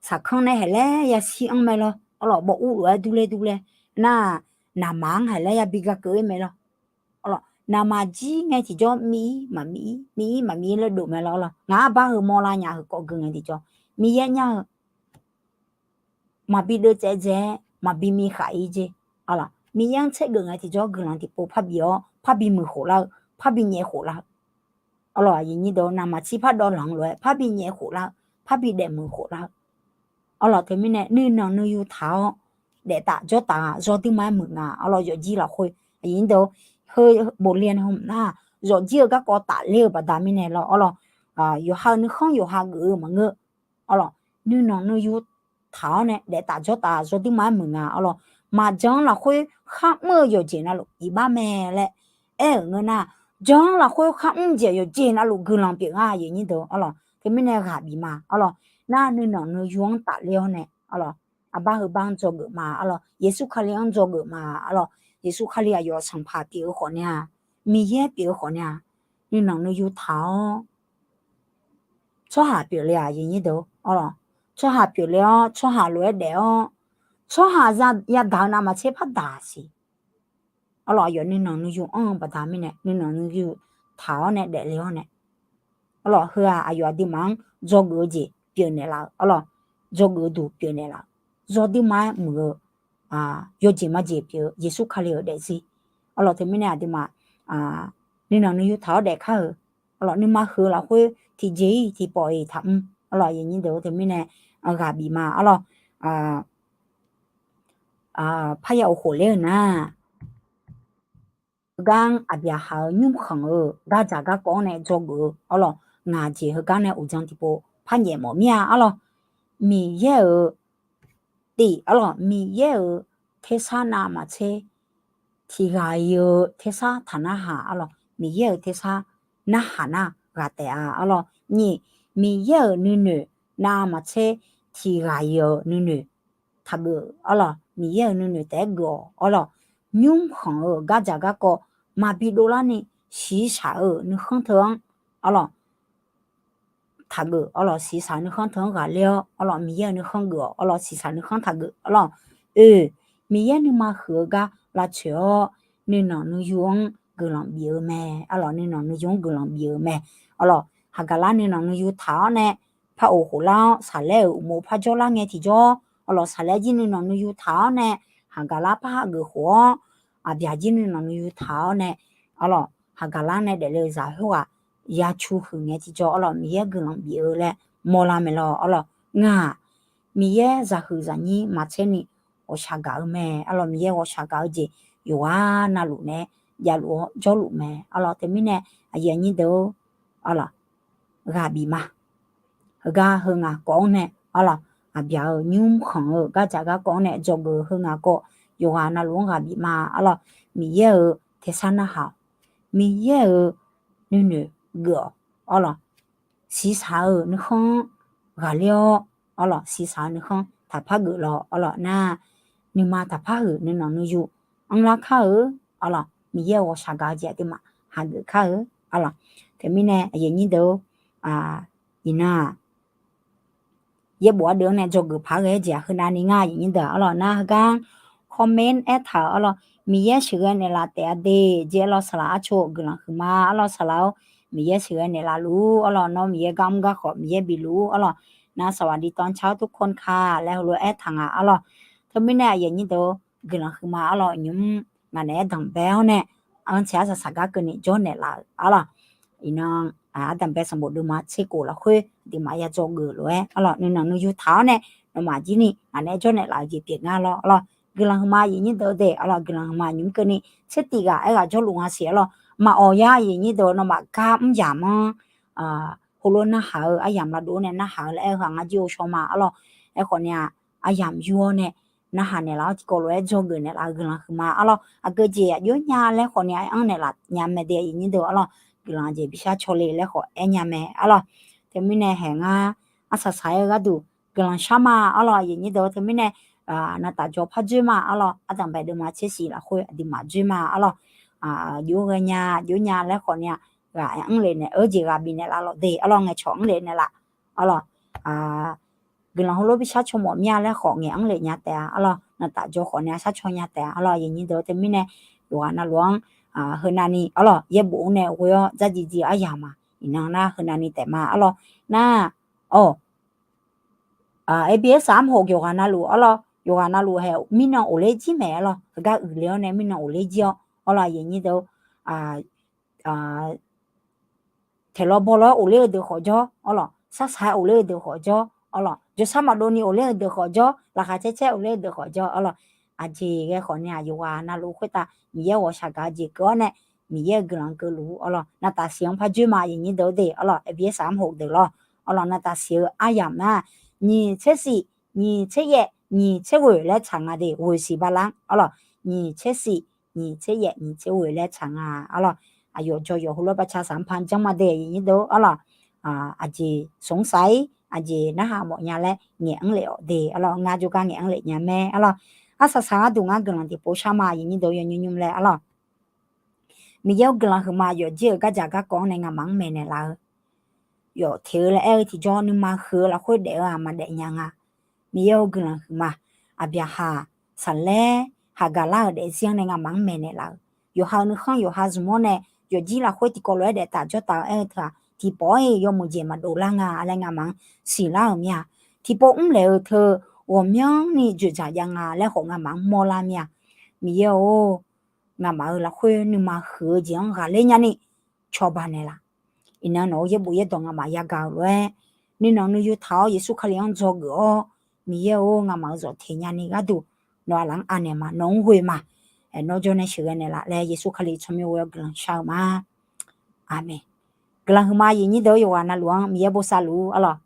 saqkanr nae haeq laer yashir-anr mae lawr. Arlawq, bawv ur lof-aer durler durler nar, naqmaq-anr haeq laer yabi gakeuv-ir mae lawr. Arlawq, naqmaq jir ngae tiqjawr mir-ir maqmir-ir, mir-ir maqmir-ir laer dov mae lawr. Arlawq, ngaq arbar heu mawrlar nya heu kawv gui ngae tiqjawr, Miqyaer nyar-eu maqbi deuvcaev dzae-aer maqbi miqkhaq-ir jer. Arlawq, Miqyaer-anr tsaergeuf ngae tiqjawr guiqlanq tiqpov parbi-awr parbi muiq khof lar-eu, parbi nyaef khof lar-eu. Arlawq, aqyuif aqnyir deuq, naqmaq tsir par dawvlanq-anr lof-aer parbi nyaef khof lar-eu, parbi daefmuiq khof lar-eu. Arlawq, teumirnae nuinanq nuiyu taq-awr daeftaf jawrtaf-a, zawr duirma-aer muiq nga. Arlawq, yawfjir lafkhoer, aqyuif aqnyir deuq, heu bofle-a nae hawmq nar, yawfjir-eu garkawv tafler-eu baqda mirnae lawr. Arlawq, yawqha-euq nuikhanr yawqha geuf-eu maqngeur. Arlawq, nuinanq nuiyu taq-awr nae daeftaf jawrtaf zawr duirma-aer muiq nga. Arlawq, maqjan-anr lafkhoer kharmr-eu yawqjeq navluf iqbax mae laer aer-euq ngeur nar, jan-anr lafkhoer kharmr jeq yawqjeq navluf guiqlanq pyeuf nga, aqyuif aqnyir deuq. Arlawq, teumirnae ghaq bif ma. Arlawq, nar nuinanq nuiyu-anr tafler-awr nae, arlawq, arbar heubar-anr dzawgeuf ma. Arlawq, Yeqsur Kali-anr dzawgeuf ma. Arlawq, Yeqsur Kali aqyawf Sanqpaq pyeuf-eu khawf nae-a, Miqyaer pyeuf-eu khawf nae-a, nuinanq nuiyu taq-awr tsawrhaq pyeufle-aq, aqyuif aqnyir deuq. Arlawq, tsawrhaq pyeufle-awr tsawrhaq lof-aer daef-awr, tsawrhaq yadaq-eu navmaqtser par daq siq. Arlawq, aqyawf nuinanq nuiyu anr-eu baqda mirnae nuinanq nuiyu taq-awr nae daefle-awr nae, arlawq, heu-aq aqyawf aqduimaf-anr dzawgeuf-eu jeq pyeufnaeq laf-eu. Arlawq, dzawgeuf-eu duq pyeufnaeq laf-eu, zawduirma-aer muiq-eu, yawjeq majeq pyeuf-eu Yeqsur Kali-euq daefzir. Arlawq, teumirnae aqduimaf nuinanq nuiyu taq-awr daef kar-euq, arlawq, nuima huiq-eu lafkhoer tiqjeq-iq tiqpawf-iq taqmr. Arlawq, aqyuif aqnyir deuq-or, teumirnae ghaq bif ma. Arlawq, parya of khof ler-eu nar, heugar-anr Aqbyaqhaq-euq nymrkhanq-euq gardzaq garkawv-anr nae dzawgeuf-eu, arlawq, ngaq jeq heugar nae uqdzan tiqpov parnyaef mawf mir-a. Arlawq, Miqyaer-euq tif, arlawq, Miqyaer-euq tersar navmaqtser tiqghaq-iq-eu tersar taq narhaq, arlawq, Miqyaer-euq tersar narhaq nar ghaq taef-a. Arlawq, nyiq, Miqyaer-euq nuinoeq navmaqtser tiqghaq-iq-eu nuinoeq taqgeuf, arlawq, Miqyaer-euq nuinoeq taef-aer geuf-awq. Arlawq, nymrkhanq-euq gardzaq garkawv maqbi dovlarni shiqshaq-euq nuikhanr teu-anr, arlawq, taqgeuf, arlawq, shiqshaq nuikhanr teu-anr ghaqler-awr, arlawq, Miqyaer-euq nuikhanr geuf-awq. Arlawq, shiqshaq nuikhanr taqgeuf. Arlawq, oe, Miqyaer nuima huiq-eu gar lavtsoeq-awr, nuinanq nuiyu-anr guiqlanq bif-eu mae. Arlawq, nuinanq nuiyu-anr guiqlanq bif-eu mae. Arlawq, Haqgaqlar nuinanq nuiyu taq-awr nae, par of khof lar-awr, Saqlaer-euq uqmov par jawrlar ngae tiqjawr, arlawq, Saqlaer jir nuinanq nuiyu taq-awr nae, Haqgaqlar par hageuf khof-awr, Aqbyaq jir nuinanq nuiyu taq-awr nae, arlawq, Haqgaqlar nae daefle-eu zaq khoerghaq ya cu huiq ngae tiqjawr, arlawq, Miqyaer guiqlanq bif-eu laer mawrlar mae lawr. Arlawq, ngaq Miqyaer zaqhuiq zaqnyir maqtser ni ghawqshaq gaq-eu mae. Arlawq, Miqyaer ghawqshaq gaq-eu jeq yawqghaq navluf nae javluf-awr jawrluf mae. Arlawq, teumirnae aqyuif aqnyir deuq-or, arlawq, ghaq bif ma. Heugar heu ngaq kawv-anr nae, arlawq, Aqbyaq-euq nymrkhanq-eu gardzaq garkawv-anr nae dzawgeuf heu ngaq kawv, yawqghaq navluf-anr ghaq bif ma. Arlawq, Miqyaer-euq tersar narhaq-awq. Miqyaer-euq nuinoeq geuf-awq. Arlawq, shiqshaq-euq nuikhanr-anr ghaqler-awr, arlawq, shiqshaq-eu nuikhanr taqpar geuf lawr. Arlawq, nar nuima taqpar huiq nuinanq nuiyu anrlar kar-eu, arlawq, Miqyaer-euq ghawqshaq gaq-eu jeq aqduimaf hageuf kar-eu, arlawq. Teumirnae aqyuif aqnyir deuq-or, iqnan-aq, yaerbof ardeuv-anr nae dzawgeuf paq-aer ghae-aer jeq-aq, heunav ni ngar aqyuif aqnyir deuq-aq, arlawq, nar heugar-anr comment aertaq-euq, arlawq, Miqyaer sheuqghae naeqlaf taef-a de jeq, arlawq, saqlaq arco guiqlanq huiqma, arlawq, saqlaq-or, Miqyaer sheuqghae naeqlaf luf-ur, arlawq, nawr Miqyaer gar mr garkhawf Miqyaer bif luf-ur, arlawq, nar สวัสดีตอนเช้าทุกคนค่ะ laer heulof-aer aertaq nga, arlawq. Teumirnae aqyuif aqnyir deuq-or, guiqlanq huiqma, arlawq, nymq-mr ngaq naeq-aer danqbae-awr nae, anr tsaeq arsaq saqgar keuvni jawrnaeq laf-euq, arlawq. Iqnan, ardanqbae sanqbof deuvma tserkhof lafkhoer aqduimaf ya dzawgeuf lof-aer, arlawq, nuinanq nuiyu taq-awr nae, nawmaf jir ni ngaq naeq-aer jawrnaeq laf-eu jeq pyeuf ngar lawr, arlawq. Guiqlanq huiqma aqyuif aqnyir deuq-eu de, arlawq, guiqlanq huiqma nymq-mr keuvni tser tif ghaq aerghaq jawrluf nga siq, arlawq. Maqawq yar aqyuif aqnyir deuq-eu nawmaf gar mr yamq-anr, heulof narhaq-eu aryamq lavdov-awr nae narhaq-eu laer aer-eu ghaq ngar jir ghovshaw ma, arlawq. Aerkhawf ni-aq, aryamq yur-awr nae narhaq naeqlaf-awr tiqkawv lof-aer dzawgeuf naeqlaf-eu guiqlanq huiqma, arlawq. Aqgeu jeq aqjox nya laer khawf ni-aq, anr naeqlaf nya mae de aqyuif aqnyir deuq, arlawq. Guiqlanq jeq bishar caw le laer khawf aer nya mae, arlawq. Teumirnae haeq ngar arsaq saq-aer-eu gharduq guiqlanq shar ma, arlawq, aqyuif aqnyir deuq-or. Teumirnae navtaf jawr par dzoer ma, arlawq, ardanqbae deuvma tser shif lafkhoer aqduimaf dzoer ma, arlawq. Aqjox ghae nya, aqjox nya laer khawf ni-aq, ghaq anr lef naeq-eu jeq ghaq bifnaeq laf lawq de, arlawq, ngaeqcawq anr lef naeq laf, arlawq. Guiqlanq heulof bishar caw mawf mir-a laer khawf ngaeq anr lef nya taef-a, arlawq, navtaf jawr khawf ni-a shar caw nya taef-a, arlawq, aqyuif aqnyir deuq-or. Teumirnae yawqghaq navluf-anr, heunav ni, arlawq, yaerbof-anr nae ghoe-awr dzardziv dziv aryamq ma. Iqnan nar heunav ni taef ma, arlawq. Nar, awq, ABS armhawq yawqghaq navluf, arlawq, yawqghaq navluf hae mirnan of ler jir mae, arlawq, heugar uiqle-awr nae mirnan of ler jir-awr, arlawq, aqyuif aqnyir deuq-or. Taeqlawr bawlawr-aer of ler-eu deuq khawf jawr, arlawq, sarsaq-aer of ler-eu deuq khawf jawr, arlawq, jawrshar maqdov ni of ler-eu deuq khawf jawr, laqkhaq caer caer of ler-eu deuq khawf jawr, arlawq. Aqjeq ghae khawf ni-aq, yawqghaq navluf khoertav Miqyaer ghawqshaq gaq-eu jeq keuv-awr nae, Miqyaer-euq guiqlanq keuvluf-ur, arlawq. Navtaf siq-anr par dzoer ma, aqyuif aqnyir deuq-or de, arlawq, ABS armhawq deuq lawr, arlawq, navtaf siq-eu aryamq nar, nyiq tser shif, nyiq tser yaef, nyiq tser ghoeq laer tsaq nga de, ghoeq siq bala-anr, arlawq, nyiq tser shif, nyiq tser yaef, nyiq tser ghoeq laer tsaq nga, arlawq. Aqyawf jawr yawf heulof-aer baqca saq-anr par janr ma de, aqyuif aqnyir deuq-or, arlawq. Aqjeq smqsaq-ir, aqjeq narhaq mawf nya laer ngaeq anr lef-awq de, arlawq, ngar jawrgar ngaeq anr lef nya mae, arlawq. Arsaq saq gharduq ngar guiqlanq tiqpov shar ma, aqyuif aqnyir deuq-or, yawnyir nymr laer, arlawq. Miqyaer-or, guiqlanq huiqma yawfjir-euq gardzaq garkawv-anr nae ngamaf-anr maeqnaeq laf-eu, yawf teq-eu laer aer-eu tiqjawr nuima huiq-eu lafkhoer daef-eu-aq maqdaef nya nga. Miqyaer-or, guiqlanq huiqma, Aqbyaqhaq, Saqlaer, Haqgaqlar-euq daefzir-anr nae ngamaf-anr maeqnaeq laf-eu, yawqha-euq nuikhanr yawqha zmq-awr nae yawfjir lafkhoer tiqkawv lof-aer daef taf jawr taf-eu aer-eu teu-aq, tiqpawf-aer yawmuiq jeq maqdov lar nga laer ngamaf-anr siqlar-euq mir-a. tiqpov mrlaeq-eu teu ghawqmyanrni dzoeqdzaq jav nga laer khawf ngamaf-anr mawrlar mir-a. Miqyaer-or, ngamaf-euq lafkhoer nuima huiq-eu jeq-anr ghaqler nyani cawba naeqlaf. Iqnan nawq-euq yaerbof yaerdawq ngamaf yagaq-euq lof-aer, nuinanq nuiyu taq-awr Yeqsur Kali-anr dzawgeuf-awr, Miqyaer-or, ngamaf-euq zawqteq nyani gharduq nawq-aq laf-anr anaeq ma, nawq-anr ghoe ma. Nawr jawr nae sheuqghae naeqlaf laer Yeqsur Kali tsawrmyanr ghoe-awr guiqlanq shar-eu ma. Aqmeq. Guiqlanq huiqma aqyuif nyir deuq-eu yawqghaq navluf-anr Miqyaer bosav luf-ur arlawq.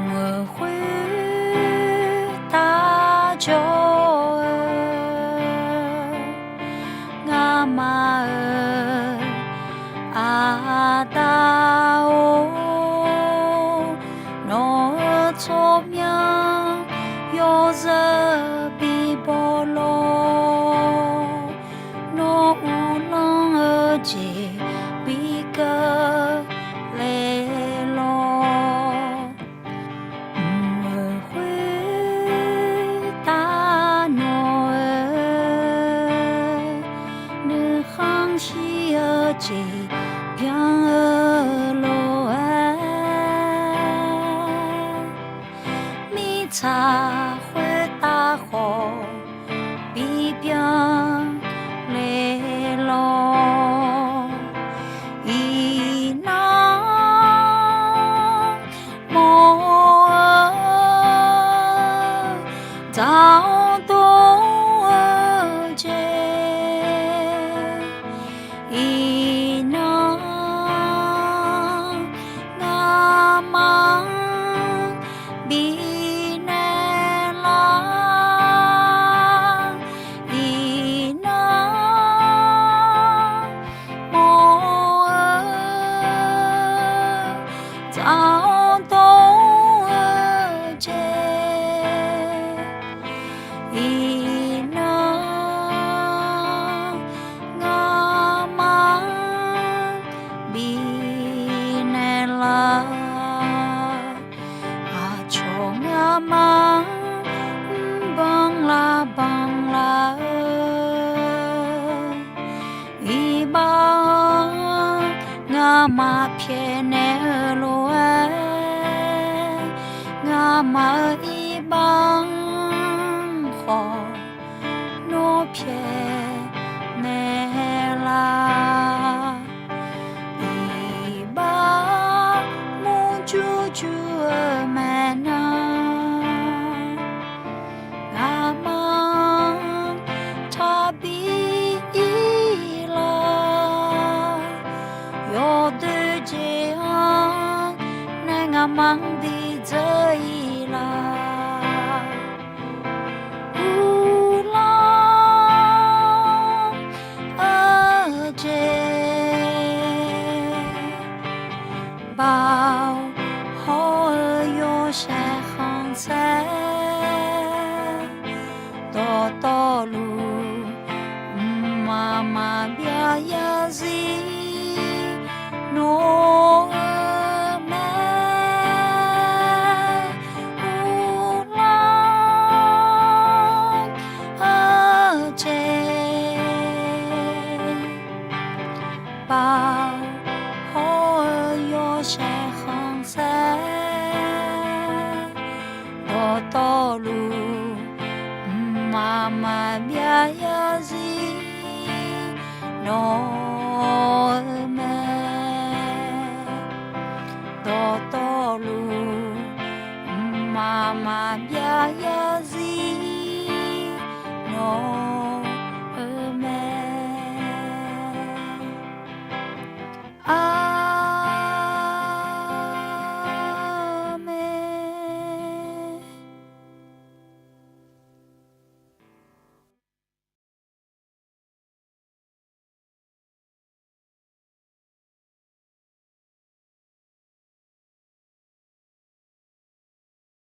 Mq-euq khoertav jawr-eu ngamaf-euq Aqda-or, nawq-euq tsawrmyanr yawzeu bibaw lawr, nawr uvlanr-eu jeq bi keuvle lawr. Mq-euq khoertav nawq-euq nuikhanr shir-eu jeq byan-eu lof-aer, mirtsaq khoertav khawf bibyan le lawr. Iqnan mawr-eu dzaq-anr dor-eu jeq, iqnan ngamaf-anr bifnaeq lar. Iqnan mawr-eu dzaq-anr dor-eu jeq, iqnan ngamaf-anr bifnaeq lar. Aqcawq ngamaf-anr mrbanq lar banq lar-eu, iqbax-anr ngamaf pyaeqnaeq-eu lof-aer, ngamaf-euq iqbax-anr khawf nawr pyaeqnaeq lar. Iqbax murjur jur-eu maeqnan, ngamaf-anr taqbi ir lar. Yawdoer jeq-anr nae ngamaf-anr bi dzeur ir lar. Uvlanr-eu jeq, baoq hawr-eu yawshaef khanqsaer, dawqtawvluf mqmaq maqbyav yarzir nawr